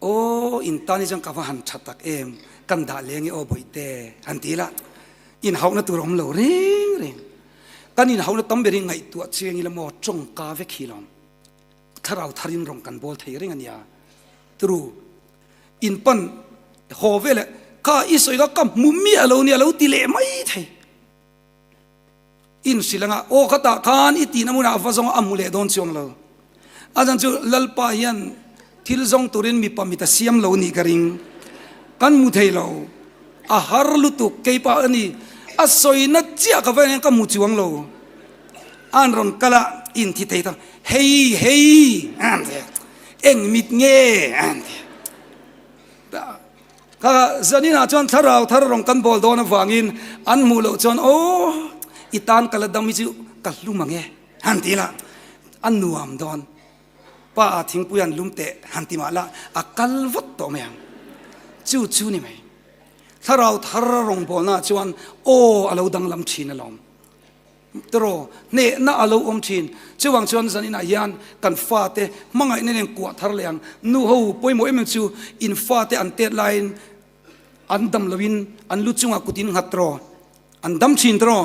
Aw, in tan hi chuan ka va han tha tak em, kan dah leng i aw bawihte han ti ila, inhauhna tur a awm lo reng reng. Kan inhauhna tam ber hi ngaihtuah chiang ila maw tawngka vek hi lawm. Thlarau tharin rawng kan bawl thei reng a nia. Turu. In pan haw veleh kha i sawi kha ka hmu miah lo nia lo ti leh mai thei. In hrilh anga aw khatah khan i tihna hmunah a va zawng a hmu leh dawn chuang lo. A chan chu Lalpa hian thil zawng turin mipa mit a siam lo nih ka ring. Kan hmu thei lo. A har lutuk keipa a ni. A sawina chiah ka va en hian ka hmu chuang lo. An rawn kal a in thi thei ta hei hei an ti. Eng mit nge an ti. Kha zaninah chuan thlarau thar rawng kan bawl dawn avangin an hmuh loh chuan aw i tan ka la dam hi chu ka hlum ang e han ti la a nuam dawn. Pa a thingpui an lum teh han ti mah la a kal vat tawh mai ang. Chu chu ni mai. Thlarau thar rawng bawlnaah chuan aw a lo danglam thin alawm. Tiraw, hnehna a lo awm thin. Chuvang chuan zaninah hian kan fate hmangaihna nen kuah thar leh ang. Nu ho pawimawh em em chu in fate an tet laiin an dam loin an lu chungah kut in nghat tiraw, an dam thin tiraw.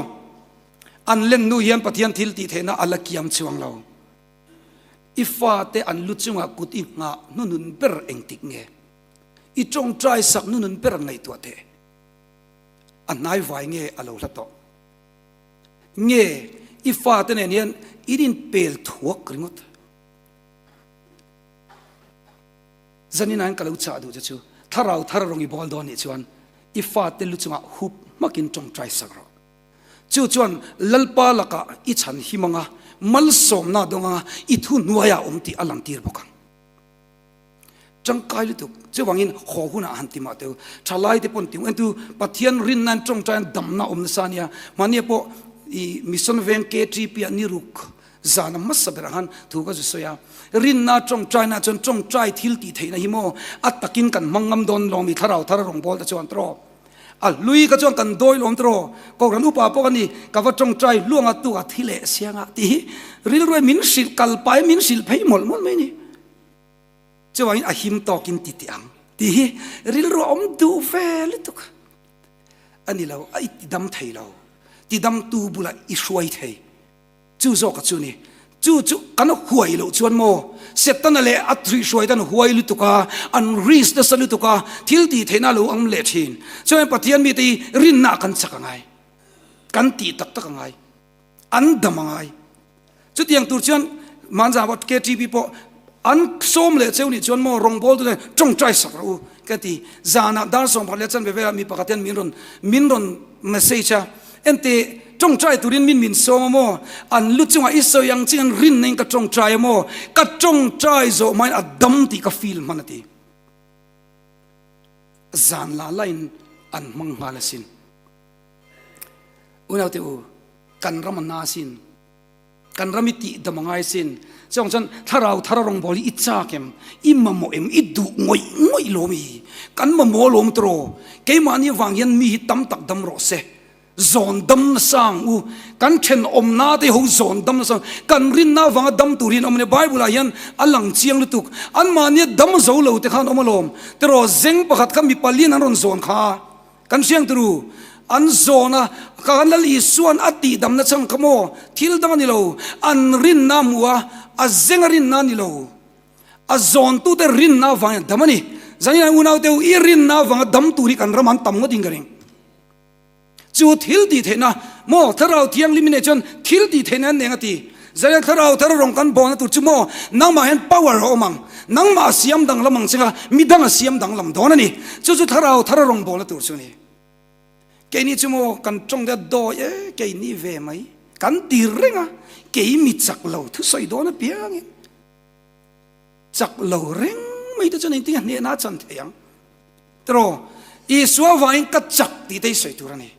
An len nu hian Pathian thil tih theihna a la kiam chuang lo. I fate an lu chungah kut i nghah hnunun ber engtik nge? I tawngtai sak hnunun ber ngaihtuah teh. A hnai vai nge a lo hla tawh? Nge i fate nen hian in inpel thuak ringawt? Zanin ah hian ka lo chah duh che chu thlarau thar rawng i bawl dawn nih chuan i fate lu chungah hup hmakin tawngtai sak rawh. Chu chuan Lalpa lakah i chhan him anga malsawmna dawng anga i thuhnuaiah awm tih a lantir bawk ang. Tangkai lutuk. Chuvangin haw hunah han ti mah teu. Thalai te pawn ti entu Pathian rinna in tawngtai an damna awm nasa ania. Mahnia pawh i Mission Veng KTP ah ni ruk zan a hmasa berah khan thu ka zu sawi a. Rinna tawngtaina chuan tawngtai thil tih theihna hi maw a takin kan hmang ngam dawn lawm i thlarau thar a rawn bawl ta chuan tawh. A hlui kha chuan kan dawi lawm tawh. Kohhran upa pawh ka ni ka va tawngtai hluang a tuk a thi leh siang a tih hi rilru min hrilh kal pai min hrilh phei mawlh mawlh mai ni. Chuvangin a him tawkin ti teh ang tih hi rilru a awm duh ve lutuk a ni lo, a i tidam thei lo, tidamtu bulah i hruai thei. Chu zawka chu ni. Chu chu kan huai loh chuan maw Setana leh a thuihhruai te an huai lutuk a, an risk nasa lutuk a, thil tih theihna a lo awm leh thin. Chuvangin Pathian mite hi rinna ah kan chak a ngai, kan tih tak tak a ngai, an dam a ngai. Chutiang tur chuan Manza pawh KTP pawh an sawm leh cheu nih chuan maw rawngbawltu ten tawngtai sak rawh u ka ti. Zanah dar 10 leh chanve velah mi pakhat hian min rawn min rawn. message a, Enteh, tawngtai turin min min sawm a maw? An lu chungah i sawi ang chin an rinna in ka tawngtai a maw? Ka tawngtai zawh hmain a dam tih ka feel hman a ti. Zan la lain an hmang nghal asin. Unaute u, kan ram a na asin. Kan ram i tih dam a ngai sin. Chuang chuan thlarau thar a rawngbâwl hi i châk em? I mamawh em? I duh ngawih ngawih lo mi? Kan mamawh alawm tawh. Keimahni avang hian mi hi tam tak dam rawh se. Zawn dam nasa ang u. Kan thenawmna te ho zawn dam nasa ang. Kan rinna avanga dam tur hi an awm a nia. Bible ah hian a lang chiang lutuk. Anmahnia dam zo lo te kha an awm alawm. Tiraw zeng pakhat kha mipa lian an rawn zawn kha. Kan hriang turu, an zawn a, ka kan Lal Isua'n a tihdamna chhan kha maw? Thil dang a ni lo, an rinna a hmu a, a zeng a rinna a ni lo. A zawntute rinna avangin a dam a ni. Zanin an unaute u, i rinna avanga dam tur hi kan ram an tam ngawt in ka ring. Chu thil tih theihna maw? Thlarau Thianghlim i neih chuan thil tih theihna an neng a ti. Zanin Thlarau thar rawng kan bawhna tur chu maw? Nangmah hian power a awm ang. Nangmah a siam danglam ang chenga midang a siam danglam dawn a ni. Chu chu Thlarau thar rawng bawhna tur chu a ni. Keini chu maw kan tawng te a dawi e, keini ve mai. Kan tir reng a, kei mi chak lo thusawi dawn apiangin chak lo reng mai te chuan engtin nge hnehna a chan thei ang? Tiraw, Isua vangin ka chak tih te hi sawi tur a ni.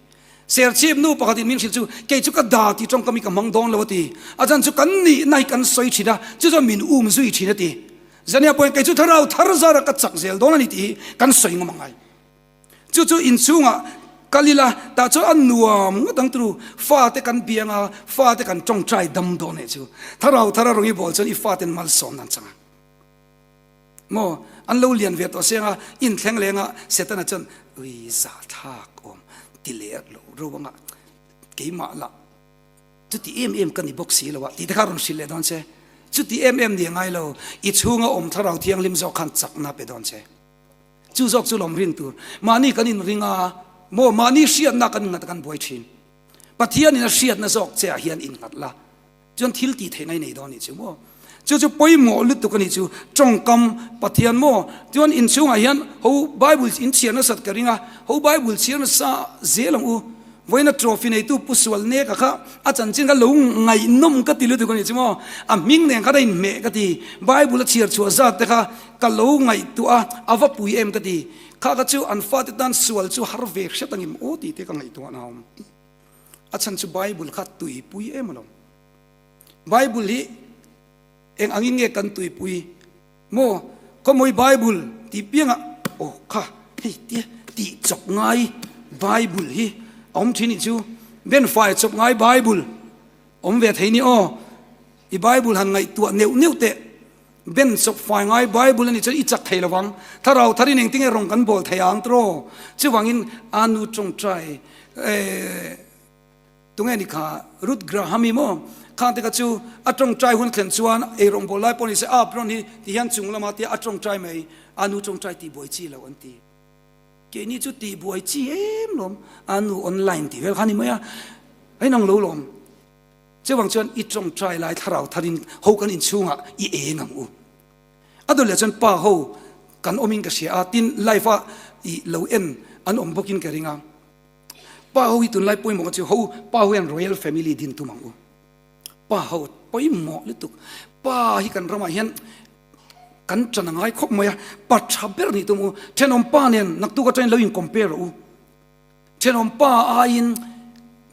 Serchhip nu pakhatin min hrilh chu, kei chu ka da tih tawngkam hi ka hmang dawn lo a ti. A chan chu kan nihna hi kan sawi thin a, chu chuan min um zui thin a ti. Zania pawhin kei chu thlarau thar zara ka chak zel dawn a ni tih hi kan sawi ngawm angai. Chu chu inchhungah kal ila, tah chuan a nuam ngawt ang turu, fate kan biang a, fate kan tawngtai dam dawn leh chu. Thlarau thar a rawn i bawl chuan i faten malsawm nan chang a. Maw? An lo lian ve tawh seng a, inthleng leng a, Setana chuan, Ui, zahthlak awm, ti leh lo ro anga, keimah lah chuti em em ka ni bawk si lo a, tih te kha a rawn hrilh leh dawn che. Chuti em em ni a ngai lo, i chhunga awm thlarau thianghlim zawk khan chakna pe dawn che. Chu zawk chu lawm rin tur. Mahni kan inring a, maw, mahni hriatna kan innghat a kan buai thin. Pathianin a hriatna zawk che ah hian innghat la. Chuan thil tih theihna i nei dawn anih chu maw? Chu chu pawimawh lutuk anih chu tawngkam Pathian maw? Chuan inchhungah hian ho Bible in chhiar nasat ka ring a, ho Bible chhiar nasa zel ang u. Vawiina trophy neitu Pu Sualneka kha a chanchin kha lo ngaihnawm ka ti lutuk anih chu maw? A hming nen khan a inhmeh ka ti. Bible a chhiar chhuah zat te kha ka lo ngaihtuah a, a va pui em ka ti. Kha kha chu an fate tan sual chu har ve hret angim aw tih te ka ngaihtuah na awm. A chhan chu Bible kha tuipui em alawm. Bible hi eng angin nge kan tuipui maw? Khawmawi Bible tih piangah aw kha hei tia tih chawp ngai Bible hi a awm thin nih chu. Ben fai chawp ngai Bible awm ve thei ni aw. I Bible han ngaihtuah neuh neuh teh. Ben chawp fai ngai Bible a nih chuan i chak thei lovang. Thlarau thar in engtinge rawng kan bawl thei ang tiraw? Chuvangin a nu tawngtai eh tunge ni kha Ruth Graham-i maw? Khang te kha chu a tawngtai hun a thlen chuan ei rawng bawl lai pawh ni se a apron hi ti hian chung lama tia a tawngtai mai a nu tawngtai tih buai chi lo an ti. Keini chu tih buai chi em lawm a nu online tih vel kha ni mai a, a inang lo lawm. Chuvang chuan i tawngtai lai thlarau tharin ho kan inchhungah i eng ang u. A dawt leh chuan pa ho kan awmin ka hria a, tin live a i lo en an awm bawkin ka ring a. Pa ho hi tunlai pawimawh chu ho pa ho hian royal family din tum ang u. Pa ho pawimawh lutuk. Pa hi kan ramah hian kan ṭan a ngai khawp mai a, pa ṭha ber nih tum u. Ṭhenawm pa nen naktuk aṭangin lo in compare rawh u. Thenawm pa aiin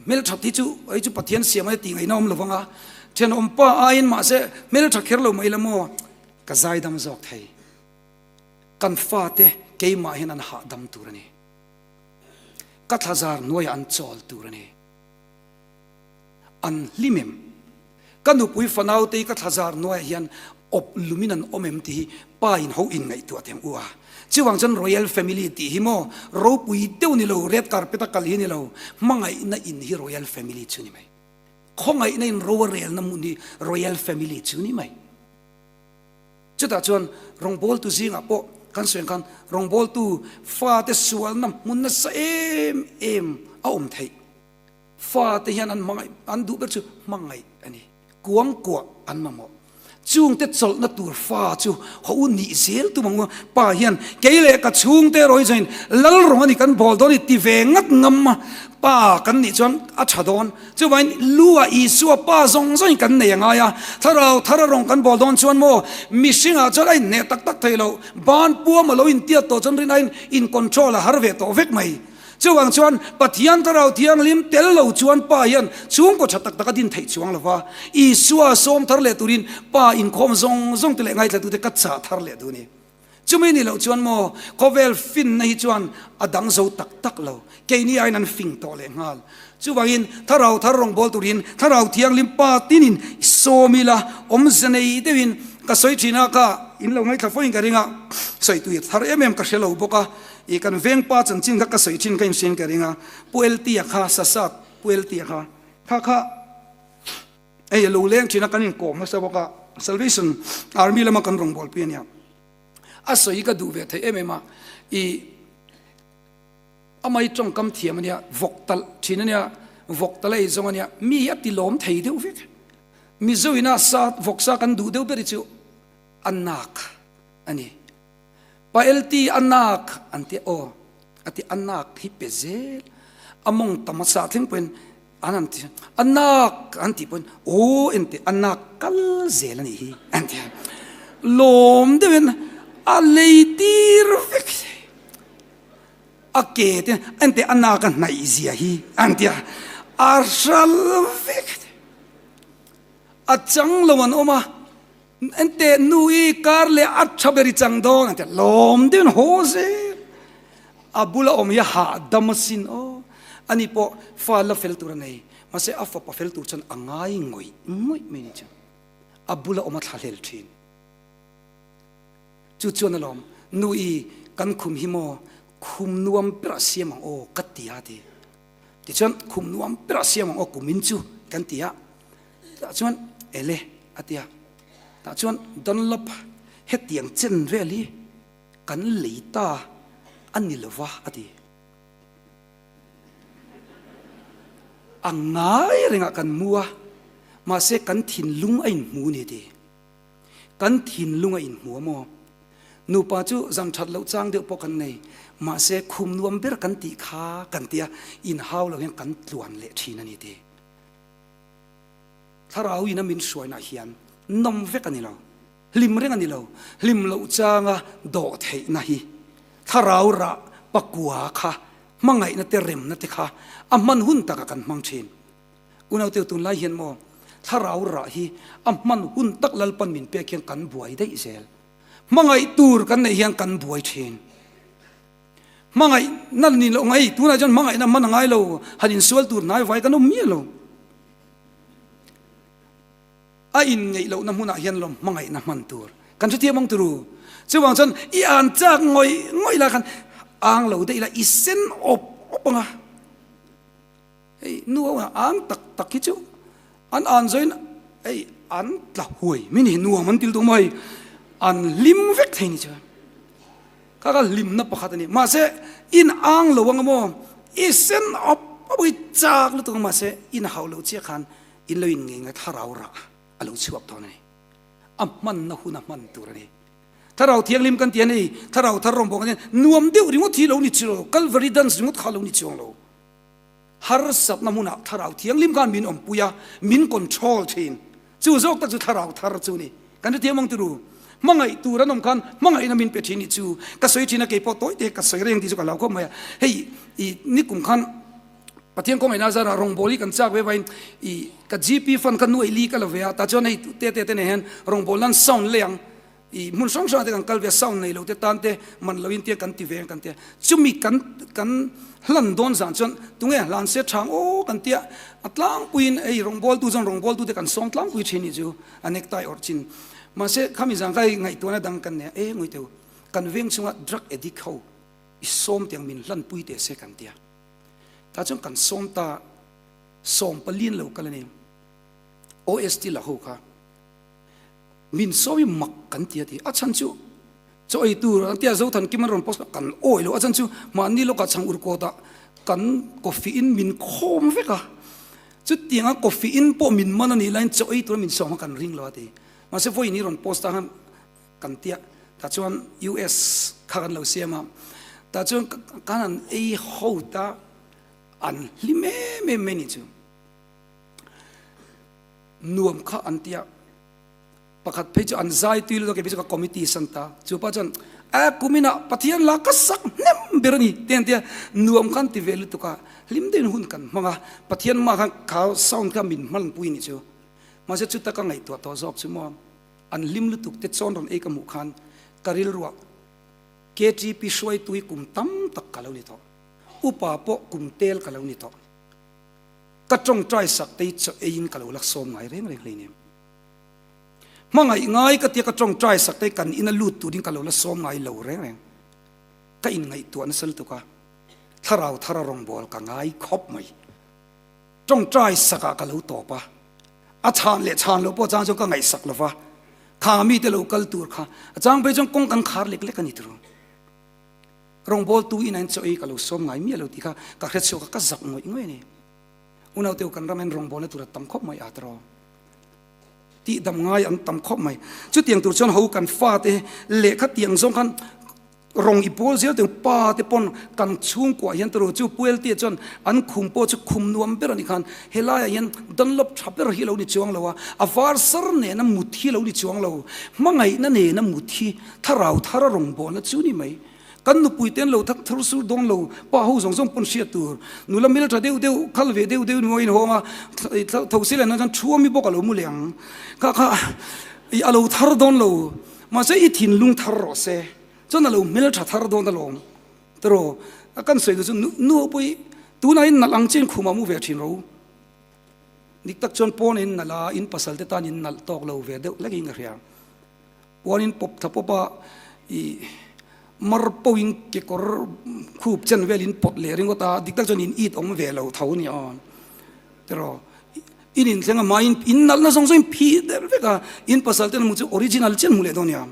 hmelthat hi chu hei chu Pathian siam a tih ngaihna awm lovang a, thenawm pa aiin mahse hmeltha kher lo mai la maw ka zaidam zawk thei. Kan fate keimah hian an hahdam tur a ni. Ka thlazar hnuaiah an chawl tur a ni. An hlim em? Ka nupui fanaute hi ka thlazar hnuaiah hian awp lumin an awm em tih hi pa in ho in ngaihtuah teh ang u a. Chuvang chuan Royal Family tih hi maw ropui deuh ni lo, red carpet a kal hi ni lo, hmangaihna in hi Royal Family chu ni mai. Khawngaihna in ro a relna hmun hi Royal Family chu ni mai. Chutah chuan rawngbawltu zingah pawh kan sawi ang khan rawngbawltu fate sualna hmun nasa em em a awm theih. Fate hian an hmangaih, an duh ber chu hmangaih a ni. Kuang kuah an mamawh. Chungte chawlhna tur fa chu haw u nih zel tum ang u. Pa hian kei leh ka chhungte erawh hi chuan lal rawng a ni kan bawl dawn i ti ve ngat ngam a. Pa kan nih chuan a tha dawn. Chuvangin lu ah Isua Pa zawng zawngin kan nei a ngai a, Thlarau thar a rawn kan bawl dawn chuan maw mihringah chuan a inhneh tak tak thei lo, ban puam a lo intiat tawh chuan rin aiin in control a har ve tawh vek mai. Chuvang chuan Pathian Thlarau Thianghlim tel lo chuan Pa hian chhungkaw tha tak tak a din theih chuang lo va, Isua sawm thar leh turin Pa inkhawm zawng zawng te leh ngaithlatute ka chah thar leh duh a ni. Chumi ni loh chuan maw khawvel finna hi chuan a dang zo tak tak lo. Keini aiin an fing tawh leh nghal. Chuvangin Thlarau thar rawngbâwl turin Thlarau Thianghlim Pa tinin i sawm ila, awmze nei deuhin ka sawi thin a, ka in lo ngaithla fo in ka ring a, sawi tui thar em em ka hre lo bawk a, i kan veng pa chanchin kha ka sawi thin ka inhriain ka ring a, Pu Eltia kha, Sasat Pu Eltia kha, kha kha. Hei a lo leng thin a, kan inkawm nasa bawk a, Salvation Army lama kan rawngbawlpui a nia. A sawi ka duh ve thei em em a, i amai tawngkam thiam a nia, vawk talh thin a nia, vawk talh a ei zawng a nia, mi hi a ti lawm thei deuh vek. Mizo ina sa vawk sa kan duh deuh ber hi chu a nak a ni. Pa LT a nak an ti aw, a ti a nak hi pe zel, a mawng tam a sah thleng pawhin An an ti a nak an tih pawhin aw ente a nak kal zel a nih hi an ti a. Lawm deuhin a lei tir vek a ke te ente a nak a hnaih zia hi an ti a a hral vek a chang lo an awm a ente nu i kar leh a tha ber i chang dawn an ti a lawm deuhin haw zel. A bula awm hi a hahdam asin aw. Ani pawh fa la fel tur a nei. Mahse a fapa fel tur chuan a ngai ngawih ngawih mai ni chu. A bula awm a thla hlel thin. Chu chuan alawm, Nu i kan khum hi maw khum nuam berah siam ang aw ka ti a ti. Tichuan khum nuam berah siam ang aw kumin chu kan ti a. Tah chuan ele a ti a. Tah chuan Dunlop hetiang chen vel hi Kan lei ta a ni lo va, a ti. A ngai rengah kan mu a, mahse kan thinlung a inhmu a ni, a ti. Kan thinlung a inhmu a maw? Nupa chu zan that loh chang deuh pawh kan nei, mahse khum nuam ber kan tih kha kan ti a, inhau lo hian kan tluan leh thin a ni, a ti. Thlarau ina min hruainaah hian nawm vek a ni lo. Hlim reng a ni lo, hlim loh changa dawh theihna hi thlarau rah pakua kha hmangaihna te remna te kha a hman hun takah kan hmang thin. Unauteu tunlai hian maw thlarau rah hi a hman hun tak Lalpan min pek hian kan buai daih zel. Hmangaih tur kan neih hian kan buai thin. Hmangaihna ni loh ngai tunah chuan hmangaihna hman a ngai lo, han insual tur hnai vai kan awm miah lo. A inngeih lohna hmunah hian lawm hmangaihna hman tur kan hrethiam ang turu. Chuvang chuan i an chak ngawih ngawih la khan ang lo daih la i sen awp awp ang a. Hei nu ho ang tak tak hi chu an an zawin hei an tla huai mai ni nuam an til duh maw hei an hlim vek thei ni chuan kha kha hlimna pakhat a ni. Mahse in ang lo ang maw i sen awp awp i chak lutuk ang mahse in hauh loh chiah khan In lo in ngei ngai thlarau rah a lo chhuak dawn a ni. A hmanna hun a hman tur a ni. Thlarau thianghlim kan ti a ni, thlarau thar rawn bawk a ni. Nuam deuh ringawt hi lo ni chu lo, Calvary dance ringawt kha lo ni chuang lo. Harsatna hmunah thlarau thianghlim khan min awmpui a, min control thin. Chu zawk tak chu thlarau thar chu a ni. Kan hrethiam ang turu. Hmangaih tur an awm khan hmangaihna min pe thin hi chu ka sawi thin a, keipawh tawi te ka sawi reng tih chu ka hlau khawp mai a. Hei i nikum khan Pathian kawngei Nazara rawngbâwl hi kan châk ve vain i ka GP fund kha nuaih li ka la ve a, tah chuan hei te te te nen hian rawngbâwl nan sound lei ang i hmun hrang hrangah te kan kal ve a, sound nei lo te tan te man loin te kan ti ve ang kan ti a, chumi kan kan hlan dawn zan chuan tunge hlan se ṭhang aw kan ti a, a tlangpuiin hei rawngbâwltu chuan rawngbâwltu te kan sawm tlangpui ṭhin hi chu a necktie awrh chin mahse khami zan kha hei ngaihtuahna dang kan nei a, e ngawih teu kan veng chhunga drug addict ho i sawm tiang min hlanpui teh se kan ti a. Tah chuan kan sawm ta sawm palian lo kal a ni. OST la ho kha min sawi mak kan ti a ti. A chhan chu chaw ei tur an tia Zothan Kim an rawn post kan awi lo. A chhan chu mahni lawkah chhang ur kawtah kan coffee in min khawm vek a. Chutianga coffee in pawh min man a nih laiin chaw ei tura min sawm kha kan ring lo a ti. Mahse vawiin hi rawn post ta khan kan tia tah chuan US kha kan lo siam a tah chuan kan han ei ho ta. An hlim em em mai ni chu. Nuam kha an tia. Pakhat phei chu an zai tui lutuk a, kei phei chu ka committee san ta. Chu pa chuan, A kuminah Pathian la ka sak hnem ber a ni te an tia. Nuam kha an ti ve lutuk a, hlim deuhin hun kan hmang a. Pathian mah khan kha sound kha min hmanpui ni chu. Mahse chuta ka ngaihtuah tawh zawk chu maw, an hlim lutuk te chawn rawn ei ka hmuh khan ka rilruah KTP hruaitu hi kum tam tak ka lo ni tawh. Upa pawh kum tel ka lo ni tawh. Ka tawngtai sak te hi chaw eiin ka lo la sawm ngai reng reng hleinem. Hmangaih ngai ka tia ka tawngtai sak te hi kan ina lut turin ka lo la sawm ngai lo reng reng. Ka inngaihtuah nasa lutuk a, thlarau thara rawngbâwl ka ngai khawp mai. Tawngtai sakah ka lo tawp a, a chhan leh chhan loh pawh chang chuan ka ngaihsak lo va, kha mite lo kal tur kha a chang phei chuan kawng kan khar lek lek a ni turu. Rawngbawltu in a in chaw ei ka lo sawm ngai miah lo tih kha ka hre chhuak a, ka zak ngawih ngawih a ni. Unauteu kan ram hian rawngbawlna tur a tam khawp mai a tawrh. Tih dam ngai an tam khawp mai. Chutiang tur chuan ho kan fate lehkha tiang zawng khan rawng i pawl zel teng pa te pawn kan chhungkuah hian tawrh chu Pueltia chuan an khum pawh chu khum nuam ber a ni khan helaiah hian Dunlop tha ber hi lo ni chuang lo a, a var sar nena mut hi lo ni chuang lo, hmangaihna nena mut hi thlarau thar a rawngbawlna chu ni mai. Kan nupui te an lo thak thar sur dawn lo, pa ho zawng zawng pawn hriat tur. Nula mil tha deuh deuh, khal ve deuh deuh nuain hawng a, tho si leh nan chuan thuami bawk a lo mu leh ang. Kha kha i a lo thar dawn lo, mahse i thinlung thar rawh se, chuan a lo hmel tha thar dawn alawm. Tiraw, a kan sawi duh chu nu ho pawh hi tunah in nalh ang chiin khumah mu ve thin ro. Dik tak chuan pawn in nalh a, in pasal te tan in nalh tawk lo ve deuh hlek in ka hria. Puanin pawp tha pawp a, i mar pawhin kekawr khup chen velin pawt leh ringawt a, dik tak chuan in it awm ve lo tho nia aw. Tiraw, in inthleng a hmain in nalhna zawng zawng in phih der vek a, in pasal ten hmu chu original chian hmu leh dawn nia.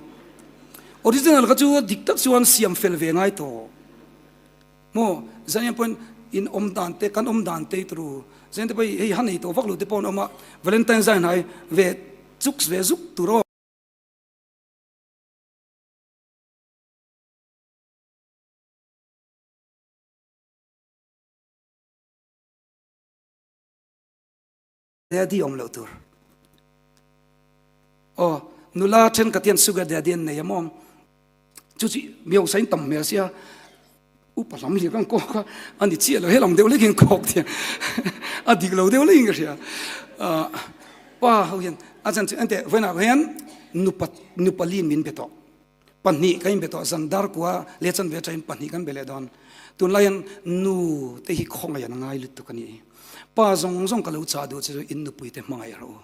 Original kha chu dik tak chuan siam fel ve ngai tawh. Maw, zan pawhin in awm dan te, kan awm dan te i turu. Zan te pawh hei han ei tawh vak lo te pawh an awm a, Valentine zan hai ve chuk ve zuk tur aw. Daddy awm loh tur. Aw, nula thenkhat hian sugar daddy an nei a maw? Chu chu miausa in tam hmel sia, upa lam hlir kan kawk a, a ni chiah lo, he lam deuh lekin kawk thiam a dik lo deuh lekin ka hria. Pa ho hian a chan chu ente vawiinah hian nupa nupa lin min be tawh. Pahnih kan inbe tawh, zan dar kua leh chanve atangin pahnih kan be leh dawn. Tunlai hian nu te hi khawngaih an ngai lutuk a ni. Pa zawng zawng ka lo chah duh che chu in nupui te hmangaih rawh u.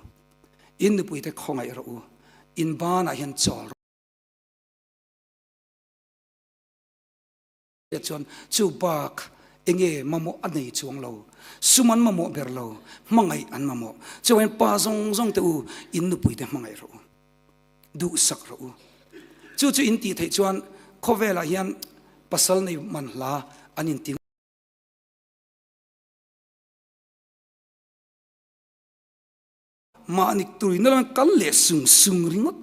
In nupui te khawngaih rawh u. In banah hian chawl rawh. Chuan chu bak enge mamawh a nei chuang lo. Sum an mamawh ber lo, hmangaih an mamawh. Chuvangin pa zawng zawng te u, in nupui te hmangaih rawh u. Duhsak rawh u. Chu chu in tih theih chuan khawvelah hian pasal nei man hla an inti. Mahni tuina lam kal leh sung sung ringawt.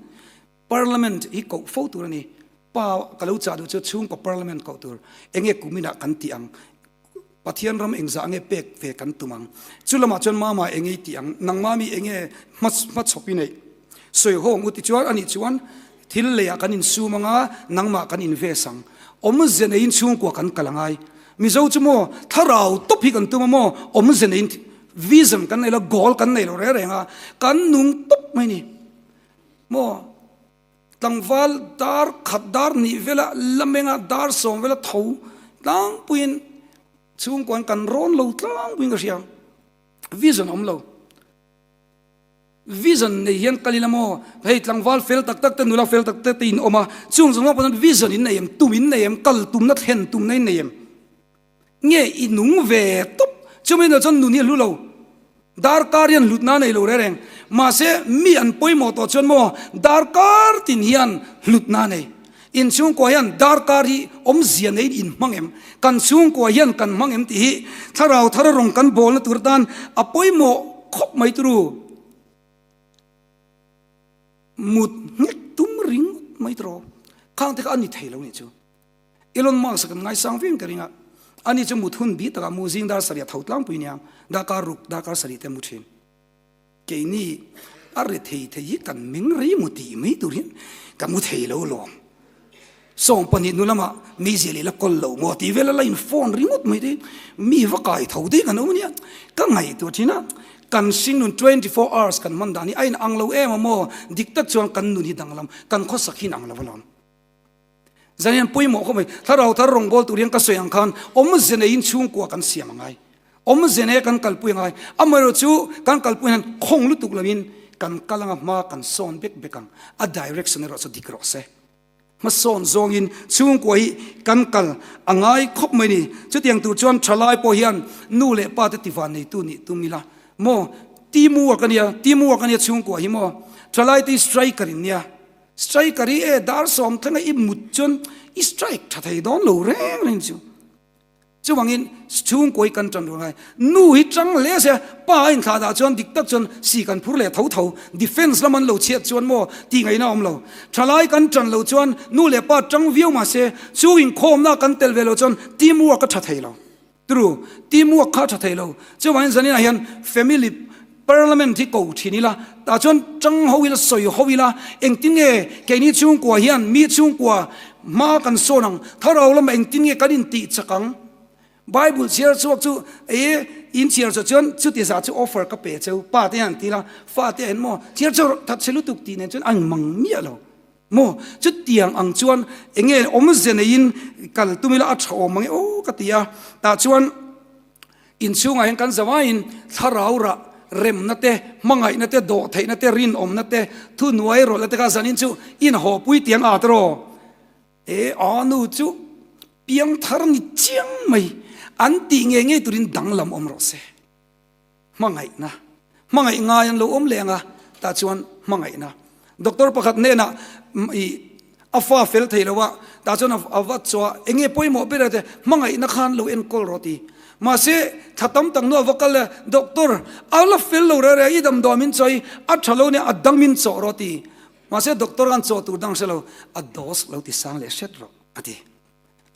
Parliament hi koh fo tur a ni. Pa ka lo chah duh chu chhungkaw parliament koh tur. Enge kuminah kan tih ang? Pathian ram engzah nge pek ve kan tum ang? Chu lamah chuan mama enge i tih ang? Nangmah mi enge hmachhawp i neih? Sawi hawng u ti chuan anih chuan thil leiah kan insum anga nangmah kan invest ang. Awmze neiin chhungkua kan kal angai. Mizo chu maw thlarau tawp hi kan tum a maw? Awmze neiin Vision kan nei lo, goal kan nei lo reng reng a, kan nung tawp mai ni. Maw tlangval dar khat dar hnih vela lamenga dar sawm vela tho tlangpuiin chhungkuan kan rawn lo tlangpuiin ka hria. Vision awm lo. Vision nei hian kal ila maw hei tlangval fel tak tak te nula fel tak tak te in awm a, chung zawng zawng pawh vision in nei em, tum in nei em, kal tumna thlen tumna in nei em. Nge i nung ve tawp? Chumi hnuah chuan nun hi a hlu lo. Darkar hian hlutna a nei lo reng reng. Mahse, mi an pawimawh tawh chuan maw darkar tin hian hlutna a nei. In chhungkua hian darkar hi awmzia neiin in hmang em? Kan chhungkua hian kan hmang em tih hi thlarau thar rawng kan bawlna tur atan a pawimawh khawp mai turu. Mut nghek tum ringawt mai tawh. Khang te kha a ni thei lo nih chu. Elon Musk kan ngaisang viau in ka ring a. Ani chu mut hun bi takah mu zing dar sarih a tho tlangpui nia, darkar ruk, darkar sarih te mu thin. Keini a ri thei thei hi kan meng rei mu tih mai tur hian ka mu thei lo lawm. 12 hnu lamah meizial i la kawl lo maw tih vel a la in phone ringawt mai te mi va kai tho daih kan awm a nia. Ka ngaihtuah thin a, kan hring nun 24 hours kan hman dan hi a in ang lo em a maw? Dik tak chuan kan nun hi danglam, kan khawsak hi in ang lo alawm. Zan hian pawimawh khawp mai. Thlarau thar rawngbâwl tur hian ka sawi ang khan awmze neiin chhungkua kan siam a ngai. Awmze nei kan kalpui a ngai. Amaherawh chu kan kalpui hian khawng lutuk loin kan kal anga hma kan sawn bek bek ang. A direction erawh chu dik rawh se. Hmasawn zawngin chhungkua hi kan kal a ngai khawp mai ni. Chutiang tur chuan thalai pawh hian nu leh pa te tivan neitu nih tum ila maw? Team work a nia, team work a nia chhungkua hi maw? Thalai te hi striker in nia. Striker hi e dar sawm thlenga i mut chuan i strike tha thei dawn lo reng reng chu. Chuvangin chhungkaw hi kan tan run ngai. Nu hi tang hle se pa a inthlah dah chuan dik tak chuan si kan phur leh tho tho. Defence lam an lo chhiat chuan maw tih ngaihna a awm lo. Thalai kan tan lo chuan nu leh pa tang viau mah se chu inkhawmna kan tel ve lo chuan team work a tha thei lo. True, team work kha a tha thei lo. Chuvangin zaninah hian family parliament hi ko thin ila, tah chuan tang ho ila, sawi ho ila, engtin nge keini chhungkua hian mi chhungkua hma kan sawn ang, thlarau lamah engtin nge kan intih chak ang. Bible chhiar chhuak chu e in chhiar chhuah chuan chuti zah chu offer ka pe cheu, pa te hian an ti ila, fa te hian maw chhiar chhuak that che lutuk tih nen chuan a inmang miah lo. Maw? Chutiang ang chuan eng nge awmze neiin kal tum ila a tha awm ang e aw ka ti a. Tah chuan inchhungah hian kan zavaiin thlarau rah remna te, hmangaihna te, dawhtheihna te, rinawmna te, thuhnuai rawlhna te kha zanin chu inhawpui tiang at rawh. E a nu chu piangthar ni chiang mai an tih ngei ngei turin danglam awm rawh se. Hmangaihna, hmangaih ngai an lo awm leh ang a, tah chuan hmangaihna. Doctor pakhat hnenah i a fa fel thei lo a, tah chuan a va chua eng nge pawimawh ber a ti, hmangaihna khan lo enkawl rawh ti. Mahse, thla tam tak hnuah va kal le, doctor, a la fel lo reh reh, i damdawi min chawi, a tha lo nia, a dang min chawh rawh ti. Mahse, doctor khan chawh tur dang hre lo, a dose lo ti sang leh hret rawh a ti.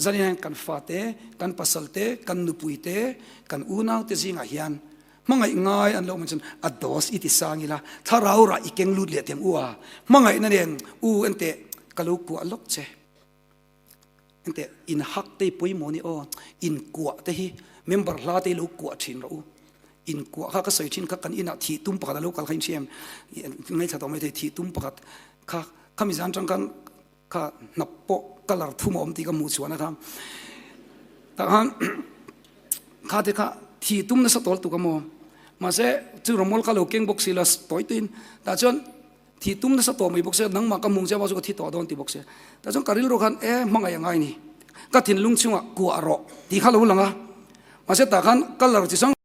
Zanin hian kan fate, kan pasalte, kan nupuite, kan unaute zingah hian hmangaih ngai an lo awm chuan a dose i ti sang ila, thlarau rah i keng lut leh teng u a, hmangaihna nen u enteh ka lo kuah lawk che, enteh in hak te hi pawimawh ni aw, in kuah te hi member hla te hi lo kuah thin rawh u, in kuah kha ka sawi thin kha kan inah thih tum pakhat a lo kal kha in hria em, ngaithla tawh maithei thih tum pakhat kha khami zan tang khan Kha hnap pawh colour thum a awm tih ka hmuh chhuahna kha tah khan kha te kha thi tum nasa tawl tuk a maw mahse chu rawmawl kha lo keng bawk si la tawi tuiin tah chuan thi tum nasa tawh mai bawk sia nangmah ka mung chiah chu ka thi tawh dawn ti bawk sia tah chuan ka rilru khan e hmangaih a ngai ni ka thinlung chungah kuah rawh tih kha lo lang a mahse tah khan colour chi hrang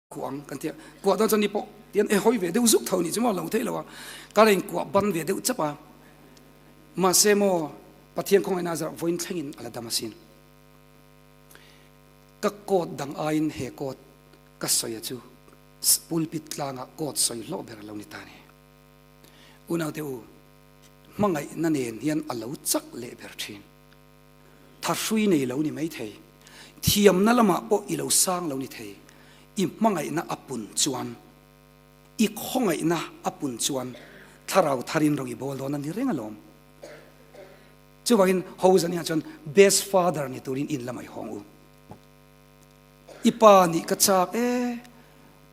Kuah ang kan tia, kuah dawn chuan ni pawh tian e hawi ve deuh zuk tho nih chu maw lo theih lo a, ka la inkuah ban ve deuh chap a, mahse maw Pathian khawngaihna zarh vawiin thlengin a la dam asin. Ka coat dang aiin he coat ka sawi a chu pulpit tlangah coat sawi hlawh ber a lo ni ta ni. Unaute u, hmangaihna nen hian a lo chak leh ber thin. Thahrui nei lo ni mai thei, thiamna lamah pawh i lo sang lo ni thei, i hmangaihna a pun chuan, i khawngaihna a pun chuan thlarau tharin ro i bawl dawn a ni reng alawm. Chuvangin Hosania chuan best father ni turin in lamah i hawng u. I pa nih ka chak e,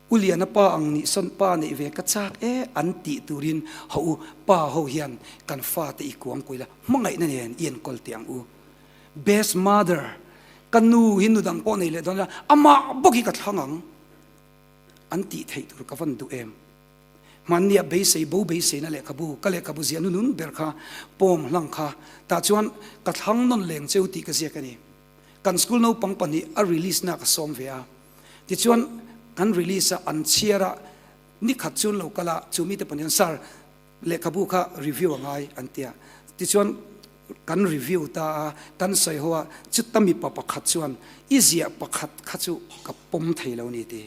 U Liana pa ang nih sawn pa neih ve ka chak e an tih turin ho u pa ho hian kan fate i kuang kuila hmangaihna nen i enkawl teh ang u. Best mother, ka nu hi nu dang pawh nei leh dawn ila amah bawk hi ka thlang ang an tih theih tur ka van duh em. Hmannia beisei bo beiseina lehkhabu ka lehkhabu ziah nunun ber kha pawm hlang kha tah chuan ka thlang nawn leng cheu tih ka ziak a ni. Kan school naupang pahnih a release na ka sawm ve a. Tichuan kan release a, an chhiar a, nikhat chu an lo kal a, chu mite pahnih chuan Sir, lehkhabu kha review a ngai an ti a. Tichuan kan review ta a, kan sawi ho a, chuta mipa pakhat chuan i ziah pakhat kha chu ka pawm thei lo ni ti.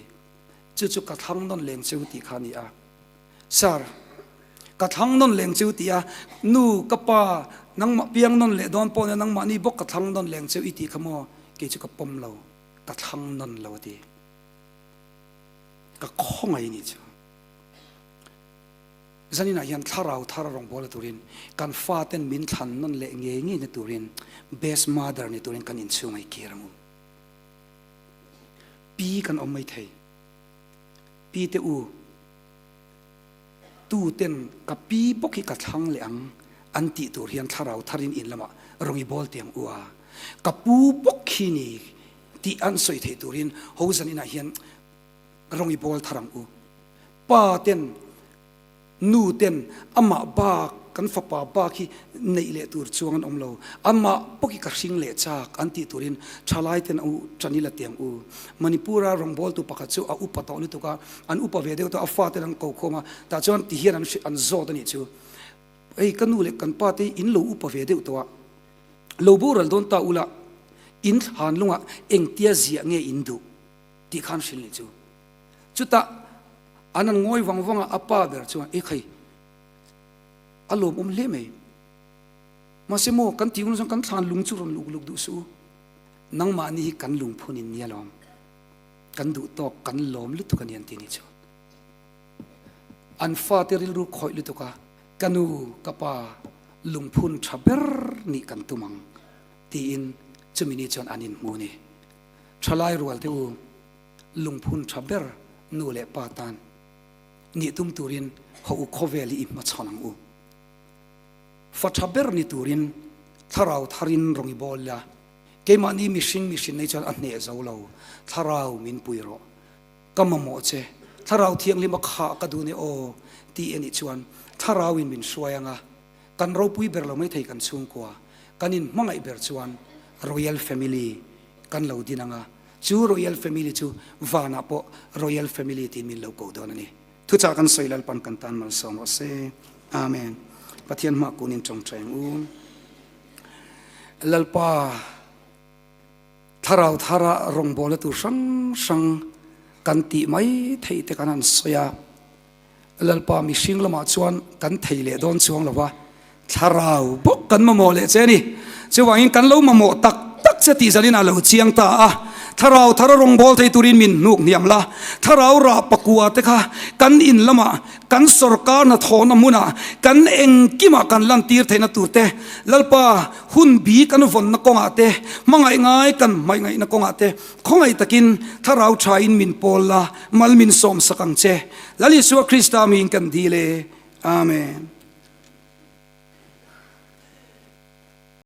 Chu chu ka thlang nawn leng cheu tih kha a ni a. Sir, ka thlang nawn leng cheu tih a, nu ka pa nangmah piang nawn leh dawn pawh nia nangmahni bawk ka thlang nawn leng cheu i tih kha maw kei chu ka pawm lo, ka thlang nawn lo a ti. Ka khawngaih a nih chu. Zaninah hian thlarau thar a rawngbawla turin kan faten min thlan nawn leh ngei ngei na turin best mother ni turin kan inchhung a i kir ang u. Pi kan awm mai thei. Pi te u, tu ten ka pi bawk hi ka thlang leh ang an tih tur hian thlarau tharin in lamah rawn i bawl tiang u a. Ka pu bawk hi ni tih an sawi theih turin ho zaninah hian rawn i bawl thar ang u. Pa ten Nu ten amah bak, kan fapa bak hi neih leh tur chuang an awm lo. Amah pawk hi ka hring leh chak an tih turin thalai ten u tan ila tiang u. Manipur-a rawngbawltu pakhat chu a upa tawh lutuk a, an upa ve deuh tawh a, fa ten an ko khawm a, tah chuan ti hian an an zawt a nih chu. Hei ka nu leh kan pa te hi in lo upa ve deuh tawh a, lo boral dawn ta ula, in thlan lungah engtia ziah nge in duh tih khan hrilh nih chu. Chutah an an ngawi vang vang a, a pa ber chuan, E khai, a lawmawm hle mai. Mahse maw, kan tih hun chuan kan thlan lung chu rawn luk luk duh suh u. Nangmahni hi kan lungphun in nia lawm. Kan duh tawk, kan lawm lutuk a ni an ti ni chuan. An fate rilru khawih lutuk a, Ka nu, ka pa, lungphun tha ber nih kan tum ang, tiin chumi ni chuan an inhmu a ni. Thalai rual te u. Lungphun tha ber nu leh pa tan nih tum turin haw u khawvel hi i hmachhawn ang u. Fa tha ber ni turin thlarau tharin rawn i bawl ila, keimahni mihring mihrin nei chuan a hneh zo lo, thlarau min pui rawh, ka mamawh che, thlarau thianghlim a khah ka duh ne aw tih a nih chuan thlarauin min hruai ang a, kan ropui ber lo maithei kan chhungkua, kan inhmangaih ber chuan Royal Family kan lo din ang a. Chu Royal Family chu vanah pawh Royal Family tiin min lo ko dawn a ni. Thuchah kan sawi Lalpan kan tan malsawm rawh se. Amen. Pathian hmah kunin tawngtai ang u. Lalpa thlarau thara rawngbawlna tur hrang hrang kan tih mai theih te kan han sawi a. Lalpa mihring lamah chuan kan thei leh dawn chuang lo va, thlarau bawk kan mamawh leh che a ni. Chuvangin kan lo mamawh tak tak che tih zanin a lo chiang ta a, thlarau thar a rawngbâwl thei turin min hnuk hniam la, thlarau rah pakua te kha kan in lamah, kan sawrkar hnathawhna hmunah, kan engkimah kan lantir theihna tur te, Lalpa hun bi kan vawnna kawngah te, hmangaih ngai kan hmaih ngaihna kawngah te, khawngaih takin thlarau thain min pawl la, mal min sawmsak ang che. Lal Isua Krista miin kan dil e. Amen.